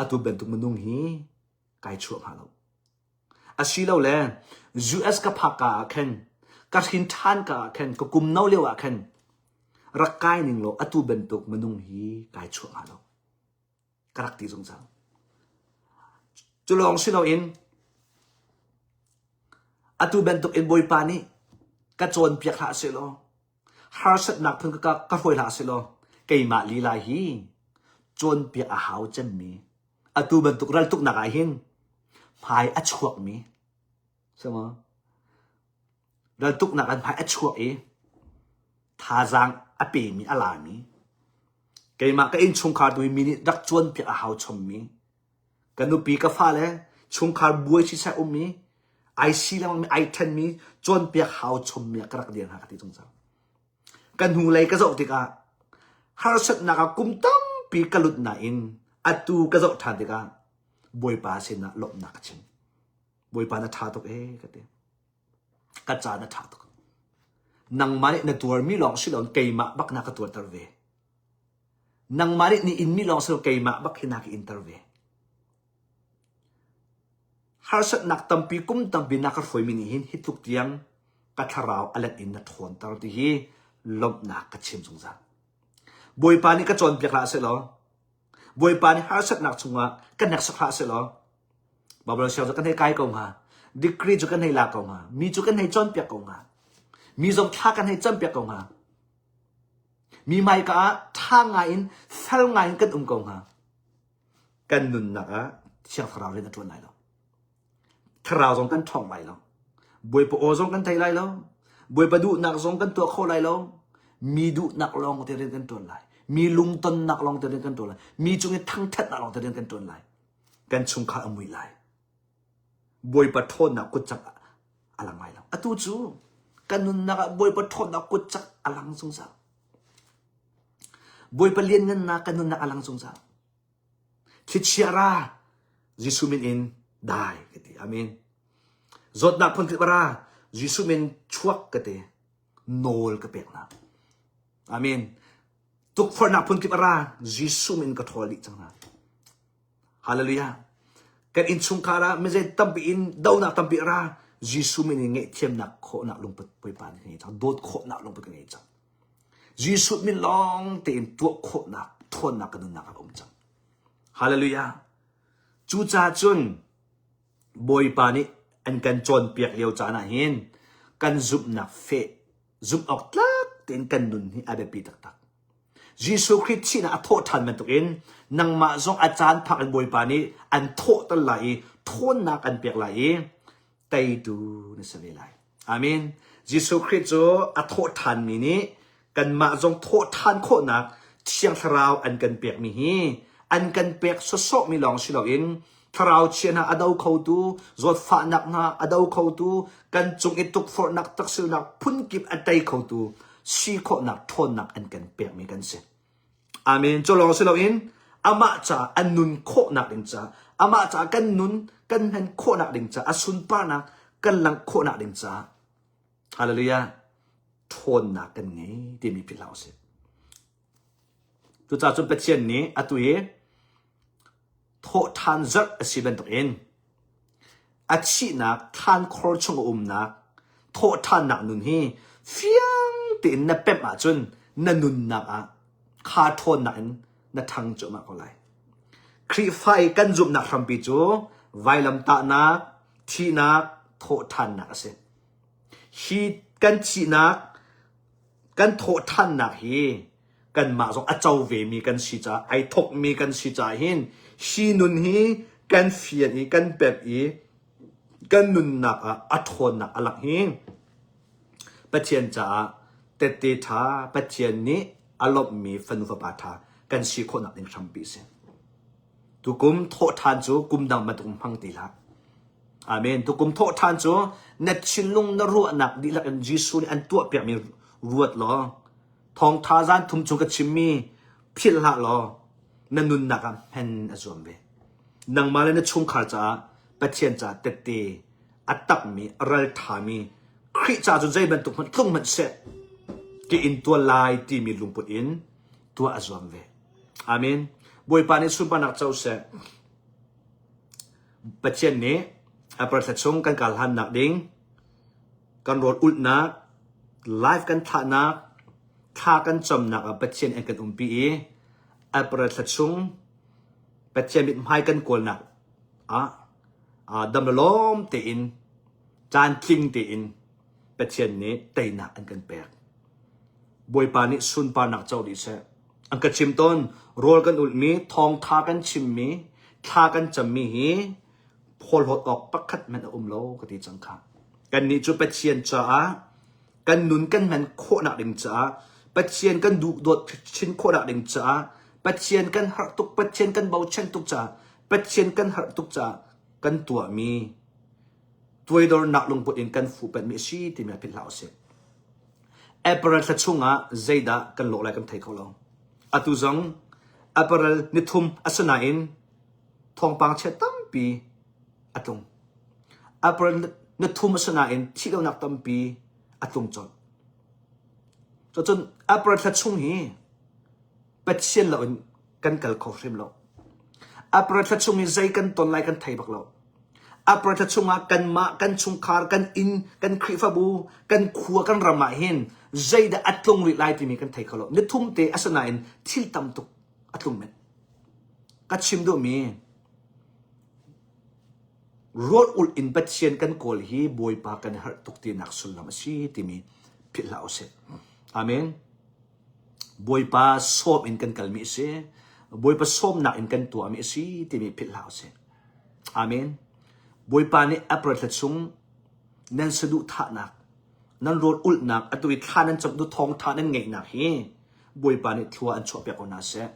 atu bantuk minung hi kai chuah hnga lo. Asilole US ka phak ka ah khan ka hrin ṭhan ka ah khan ka kum no lio ah khan rak kai ning law atu bantuk minung hi kai chuah hnga lo. ka rak ti zungzal. Cu lawng si loin atu bantuk in Bawipa nih ka cawnpiak hlah sehlaw harsatnak phun ka, ka hruai hlah sehlaw keimah lila hi cawnpiak a hau cemmi atu bantuk raltuknak ah hin hmai a chuakmi sama Raltuknak an hmai a chuak i thazaang a pemi a lami keimah ka innchungkhar tu hi mi nih rak cuanpiak a hau chommi ka nupi ka fale chungkhar buai siseh ummi ai si lengmangmi ai ṭhenmi cawnpiak hau chommi ah ka rak dir hna ka ti zungzal. Ka hnulei ka zoh tikah harsatnak ah kum tampi ka lut nain atu ka zoh ṭhan tikah Bawipa sinah lawmhnak ka chim. Bawipa na ṭha tuk ee ka ti. Ka ca na ṭha tuk. Nangmah nih na tuarmi lawng si loin keimah bak na ka tuarter ve. Nangmah nih ni inmi lawng si lo keimah bak hi na ka inter ve. Harsatnak tampi kum tampi na ka hruaimi nih hin hi tluk tiang ka thlarau a let in na ṭhawnter ti hi lawmhnak ka chim zungzal. Bawipa nih ka cawnpiak hlah sehlaw, Bawipa nih harsatnak chungah ka hneksak hlah sehlaw, Babylon siang cu kan hei kai ko hnga. Degree cu kan hei la ko hnga. Mi cu kan hei cawnpiak ko hnga. Mi zong thla kan hei campiak ko hnga. Mi hmaika ah ṭha ngai in fel ngai in kan um ko hnga. Kan nunnak ah Thiang Thlarau rian a ṭuan lai lo. Thlarau zong kan ṭhawng lai lo. Bawipa aw zong kan thei lai lo. Bawipa duhnak zong kan tuah kho lai lo. Mi duhnak lawng te rian kan ṭuan lai. Mi lungtonnak lawng te rian kan ṭuan lai. Mi cung i thangṭhatnak lawng te rian kan ṭuan lai. Kan chungkhar a mui lai. Bawipa ṭhawnnak kutcak a lang lai lo. Atu cu kan nunnak ah Bawipa ṭhawnnak kutcak a lang zungzal. Bawipa lianngannak kan nunnak a lang zungzal. Thlichia ra Jesuh min in dai ka ti. Amen. Zawtnak phunkip ra Jesuh min chuak ka ti. Nawl ka pek hna. Amen. Tukforhnak phunkip a ra Jesuh min ka ṭhawl dih cang hna. Hallelujah. Kan innchungkhar ah mizei tampi in donak tampi a ra Jesuh min in ngaihthiamnak khawhnak lungput Bawipa nih ka ngei cang. Dawt khawhnak lungput ka ngei cang. Jesuh min lawng tein tuah khawhnak ṭhawnnak ka nunnak ah a um cang. Hallelujah. Cucaah cun Bawipa nih an kan cawnpiak lio caan ah hin kan zumhnak feh zumh awk tlak tein kan nun hi a biapi taktak. Jesuh Khrih thihnak a thawh ṭhan bantukin nangmah zong a caan phak in Bawipa nih an thawhter lai i ṭhawnnak an pek lai i teitu na si ve lai. Amen. Jesuh Khrih cu a thawh ṭhanmi nih kanmah zong thawh ṭhan khawhnak Thiang Thlarau an kan pekmi hi an kan pek sawsawhmi lawng si loin thlarau chia hna a do khotu, zawtfahnak hna a do khotu, kan cung i tukforhnak taksilnak phunkip a tei khotu si khawhnak ṭhawnnak an kan pekmi kan si. Amen. Cu lawng si loin amah ca a nun khawhnak ding ca, amah ca kan nun kan hman khawhnak ding ca, a sunparnak kan langh khawhnak ding ca. Hallelujah. Ṭhawnnak kan ngei timi philh hlah usih. Cucaah cun Pathian nih atu hi thawhṭhan zarh a si bantukin a thihnak thlankhor chung a umnak thawhṭhannak nun hi fiang tein na pemh ahcun na nunnak ah kha ṭhawnnak in na ṭhang cuahmah ko lai. Khrihfa i kan zumhnak hrampi cu vailamtahnak, thihnak, thawhṭhannak a si. Hi kan thihnak, kan thawhṭhannak hi kanmah zong a co vemi kan si caah ai thokmi kan si caah hin hi nun hi kan fian i kan pemh i kan nunnak ah a ṭhawnnak a langh hi Pathian caah tette ṭha Pathian nih a lawmhmi fanu fapa ṭha kan si khawhnak ding hrampi a si. Tukum thawhṭhan cu kum dang bantuk hmang ti hlah. Amen. Tukum thawhṭhan cu na thinlung na ruahnak dihlak in Jesuh nih an tuahpiakmi ruat law Thawngtha zan thum chung ka chimmi philh hlah law na nunnak ah hman a zuam ve. Nangmah le na chungkhar caah Pathian caah tette a takmi, a ralṭhami, Khrih ca cu zei bantuk hmanh tlung hmanh seh ti in tuah lai timi lungput in tuah a zuam ve. Amen. Bawipa nih sunparnak co seh. Pathian nih a thla chung kan kal hannak ding kan rawl ulhnak, live kan thlahnak, thla kan camnak ah Pathian an kan umpi i April thla chung Pathian mithmai kan kawlnak ah dam lawm tein caan tling tein Pathian nih teinak an kan pek. Bawipa nih sunparnak co dih seh. An ka chim tawn rawl kan ulhmi, thawngtha kan chimmi, thla kan cammi hi phawlhawt awk pakhat hmanh a um lo ka ti cang kha. Kannih cu Pathian caah kan nun kan hman khawhnak ding caah Pathian kan duhdawt chin khawhnak ding caah Pathian kan harh tuk Pathian kan bochan tuk caah Pathian kan harh tuk caah kan tuahmi tuaidornak lungput in kan fuhpenhmi a si timi ah philh hlah usih. April thla chungah zeidah kan lawh lai kan thei kho lo. Atu zong April nithum a si nain thawngpang chia tampi a tlung. April na thum a si nain thihlonak tampi a tlung colh. Cucun April thla chung hi Pathian loin kan kal kho hrim lo. April thla chung hi zei kan ton lai kan thei bak lo. April thla chungah kanmah, kan chungkhar, kan inn, kan Khrihfabu, kan khua, kan ram ah hin zeidah a tlung rih lai timi kan thei kho lo. Nithum te a si nain thil tam tuk a tlung men. Ka chim duhmi rawl ulh in Pathian kan kawl hi Bawipa kan herh tuk tinak sullam a si timi philh hlah usih. Amen. Bawipa sawm in kan kalmi a si. Bawipa sawmnak in kan tuahmi a si timi philh hlah usih. Amen. Bawipa nih April thla chung nan saduhthahnak, nan rawl ulhnak, atu i thla nan cam tu thawngtha nan ngeihnak hi Bawipa nih thlua an chuahpiak ko hna seh.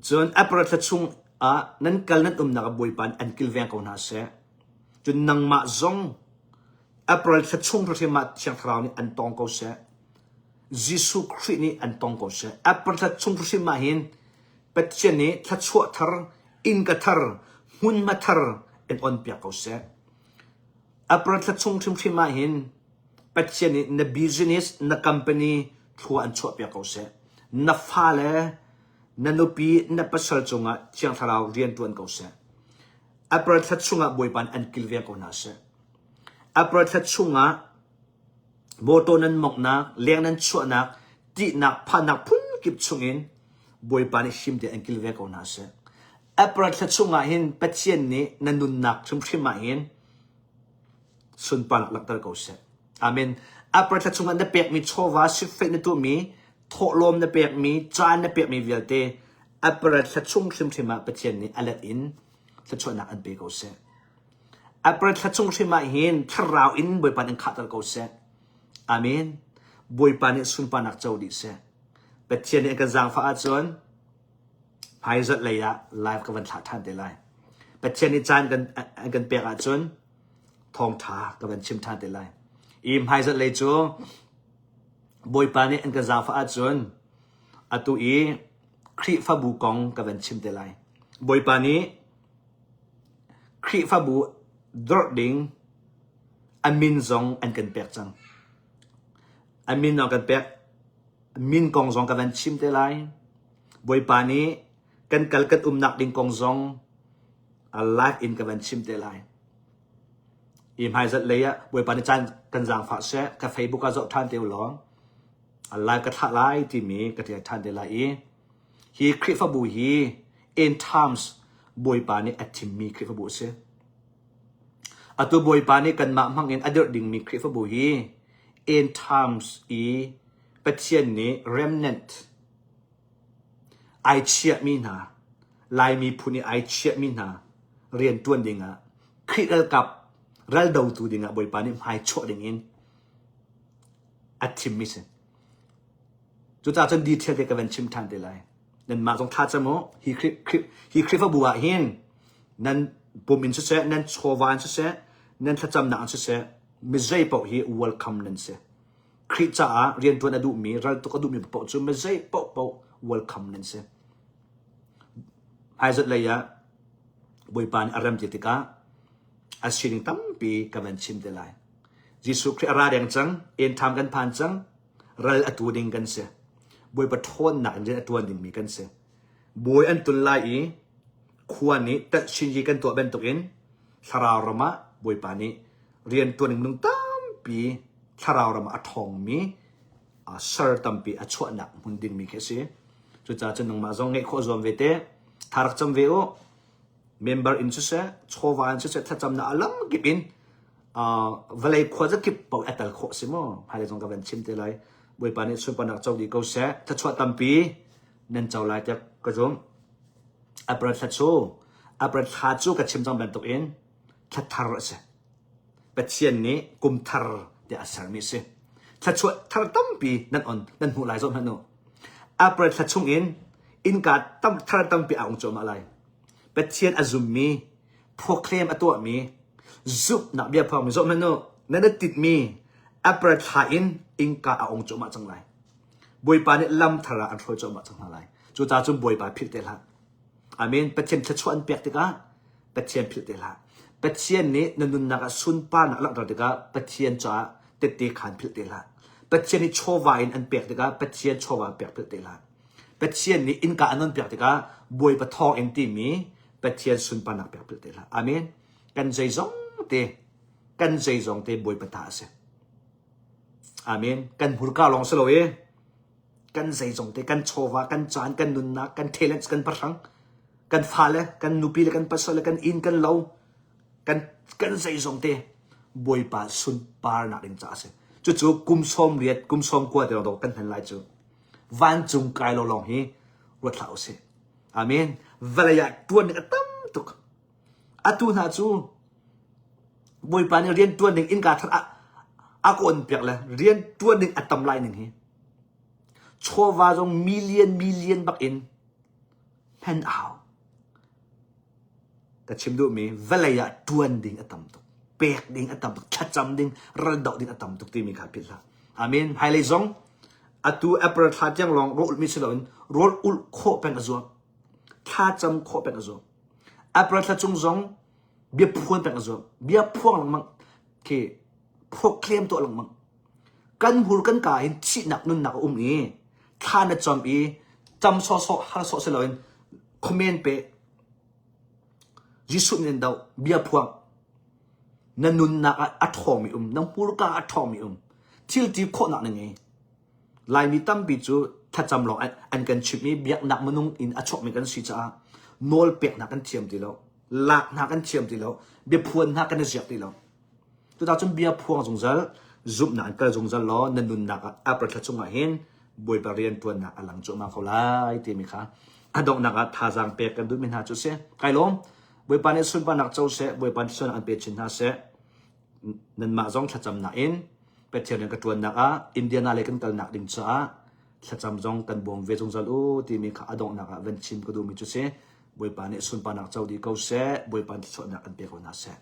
Cun April thla chung ah nan kal nan umnak ah Bawipa nih an kilveng ko hna seh. Cun nangmah zong April thla chung hrimhrim ah Thiang Thlarau nih an tawng ko seh. Jesuh Khrih nih an tong ko seh. April thla chung hrim ah hin Pathian nih thluachuah thar, innka thar, hmunhma thar in on piak ko seh. April thla chung hrimhrim ah hin Pathian nih na business, na company thlua an chuah piak ko seh. Na fale, na nupi, na pasal cungah Thiang Thlarau rian ṭuan ko seh. April thla chungah Bawipa nih an kilveng ko hna seh. April thla chungah mawṭaw nan monghnak, leng nan chuahnak, ṭihnak, phannak phunkip chungin Bawipa nih him tein an kilveng ko hna seh. April thla chungah hin Pathian nih na nunnak hrimhrim ah hin sunparnak langhter ko seh. Amen. April thla chungah na pekmi chawva, sifeih na tuahmi, thawhlawm na pekmi, caan na pekmi vialte April thla chung hrimhrim ah Pathian nih a let in thluachuahnak an pe ko seh. April thla chung hrim ah hin thlarau in Bawipa nih an khahter ko seh. Amen. Bawipa nih sunparnak co dih seh. Pathian nih a kan zaangfah ahcun hmaizarh lei ah live ka van thlah ṭhan te lai. Pathian nih caan kan an kan pek ahcun thawngṭha ka van chim ṭhan te lai. I hmaizarh lei cu Bawipa nih an kan zaangfah ahcun atu i Khrihfabu kong ka van chim te lai. Bawipa nih Khrihfabu dorh ding a min zong an kan pek cang. A min an kan pek. Min kong zong ka van chim te lai. Bawipa nih kan kal kan umnak ding kong zong a live in ka van chim te lai. I hmaizat lei ah Bawipa nih caan kan zaangfah seh, ka Facebook ah zoh ṭhan te u law a live ka thlah lai timi ka ṭial ṭhan te lai i hi Khrihfabu hi end times Bawipa nih a thimmi Khrihfabu a si. Atu Bawipa nih kanmah hmang in a dirh dingmi Khrihfabu hi end times i Pathian nih remnant ai chiahmi hna, Laimi phun i ai chiahmi hna rianṭuan dingah Khrih ralkap raldotu dingah Bawipa nih hmai chuah dingin a thimmi si. Cucaah cun detail te ka van chim ṭhan te lai. Nanmah zong thlacam u. Hi Khrih, Khrih, hi Khrihfabu ah hin nan pum in siseh, nan chawva in siseh, nan thlacamnak in siseh, mi zei paoh hi welcome nan si. Khrih caah rianṭuan a duhmi, raltuk a duhmi paoh cu mi zei paohpaoh welcome nan si. Hmaizat lei ah Bawipa nih a rem ti tikah a sining tampi ka van chim te lai. Jesuh Khrih a ra deng cang, end time kan phan cang, ral a tu ding kan si. Bawipa ṭhawnnak in rian a ṭuan dingmi kan si. Bawi an tul lai i khua nih talhchinyi kan tuah bantukin thlarau ram ah Bawipa nih rian ṭuan ding minung tampi thlarau ram ah a ṭhawngmi ser tampi a chuahnak hmun dingmi khi a si. Cucaah cun nangmah zong ngeih khawh zuam ve te. Tha rak cam ve u. Member in siseh, chawva in siseh, thlacamnak a lam kip in vawlei khua zakip paoh a tel khawh si mu. Hmailei zong ka van chim te lai. Bawipa nih sunparnak co dih ko seh. Thluachuah tampi nan co lai tiah ka zumh. April thla cu, April thla cu ka chim cang bantuk in thla thar a si. Pathian nih kum thar tiah a sermi a si. Thluachuah thar tampi nan on nan hmuh lai zoh hmanh u. April thla chung in innka tam thar tampi aa ung cuahmah lai. Pathian a zummi, proclaim a tuahmi, zumhnak bia phuangmi zoh hmanh u. Nan i tinhmi April thla in innka a ung cuahmah cang lai. Bawipa nih lam thar ah an hruai cuahmah cang hna lai. Cucaah cun Bawipa philh te hlah. Amen. Pathian thluachuah an pek tikah Pathian philh te hlah. Pathian nih na nunnak ah sunparnak a langhter tikah Pathian caah tette khaan philh te hlah. Pathian nih chawva in an pek tikah Pathian chawva pek philh te hlah. Pathian nih innka an on piak tikah Bawipa thawng in timi Pathian sunparnak pek philh te hlah. Amen. Kan zeizong te kan zeizong te Bawipa ta a si. Amen. Kan hmurka lawng si lo i kan zeizong te kan chawva kan caan kan nunnak kan talents kan pahrang kan fale kan nupi le kan pasal le kan inn kan lo kan kan zeizong te bawipa sunparnak ding ca a si cucu kum sawm riat kum sawm kua te lawng kan hman lai cu vancung kai lo lawng hi ruat hlah usih amen vawlei ah tuan ding a tam tuk atu hna cu bawipa nih rian tuan ding innka thar a a ka on piak le rian tuan ding a tam lai ning hi Chawva zong million million bak in hman a hau. Ka chim duhmi vawlei ah ṭuan ding a tam tuk. Pek ding a tam tuk. Thlacam ding, raldoh ding a tam tuk timi kha philh hlah. Amen. Hmailei zong. Atu April thla tiang lawng rawl ulhmi si loin rawl ulh khawh peng a zuam. Thla cam khawh peng a zuam. April thla chung zong bia phuan peng a zuam. Bia phuang lengmang khi proclaim tuah lengmang. Kan hmur kan ka hin thihnak nunnak a um i thla na cam i cam sawhsawh har sawh si loin comment pe Jesuh min in doh bia phuang na nunnak ah a ṭhawngmi um na hmurka ah a ṭhawngmi um thil ti khawhnak na ngei Laimi tampi cu thlacam lawng an kan chimh i biaknak minung in a chuakmi kan si caah nawl peknak kan thiam ti lo lak hna kan thiam ti lo biaphuan hna kan i ziak ti lo Cucaah cun bia phuang zungzal, zumhnak in kal zungzal law na nunnak ah April thla chungah hin Bawipa rianṭuannak a lang cuahmah ko lai timi kha a donghnak ah thazaang pek kan duhmi hna cu a si. Kai lawm. Bawipa nih sunparnak co seh, Bawipa nih sualnak an pe chin hna seh. Nanmah zong thlacamnak in Pathian rian ka ṭuannak ah Indiana lei kan kalnak ding caah thlacam zong kan bawm ve zungzal u timi kha a donghnak ah van chim ka duhmi cu si. Bawipa nih sunparnak co dih ko seh, Bawipa nih thluachuahnak an pe ko hna seh.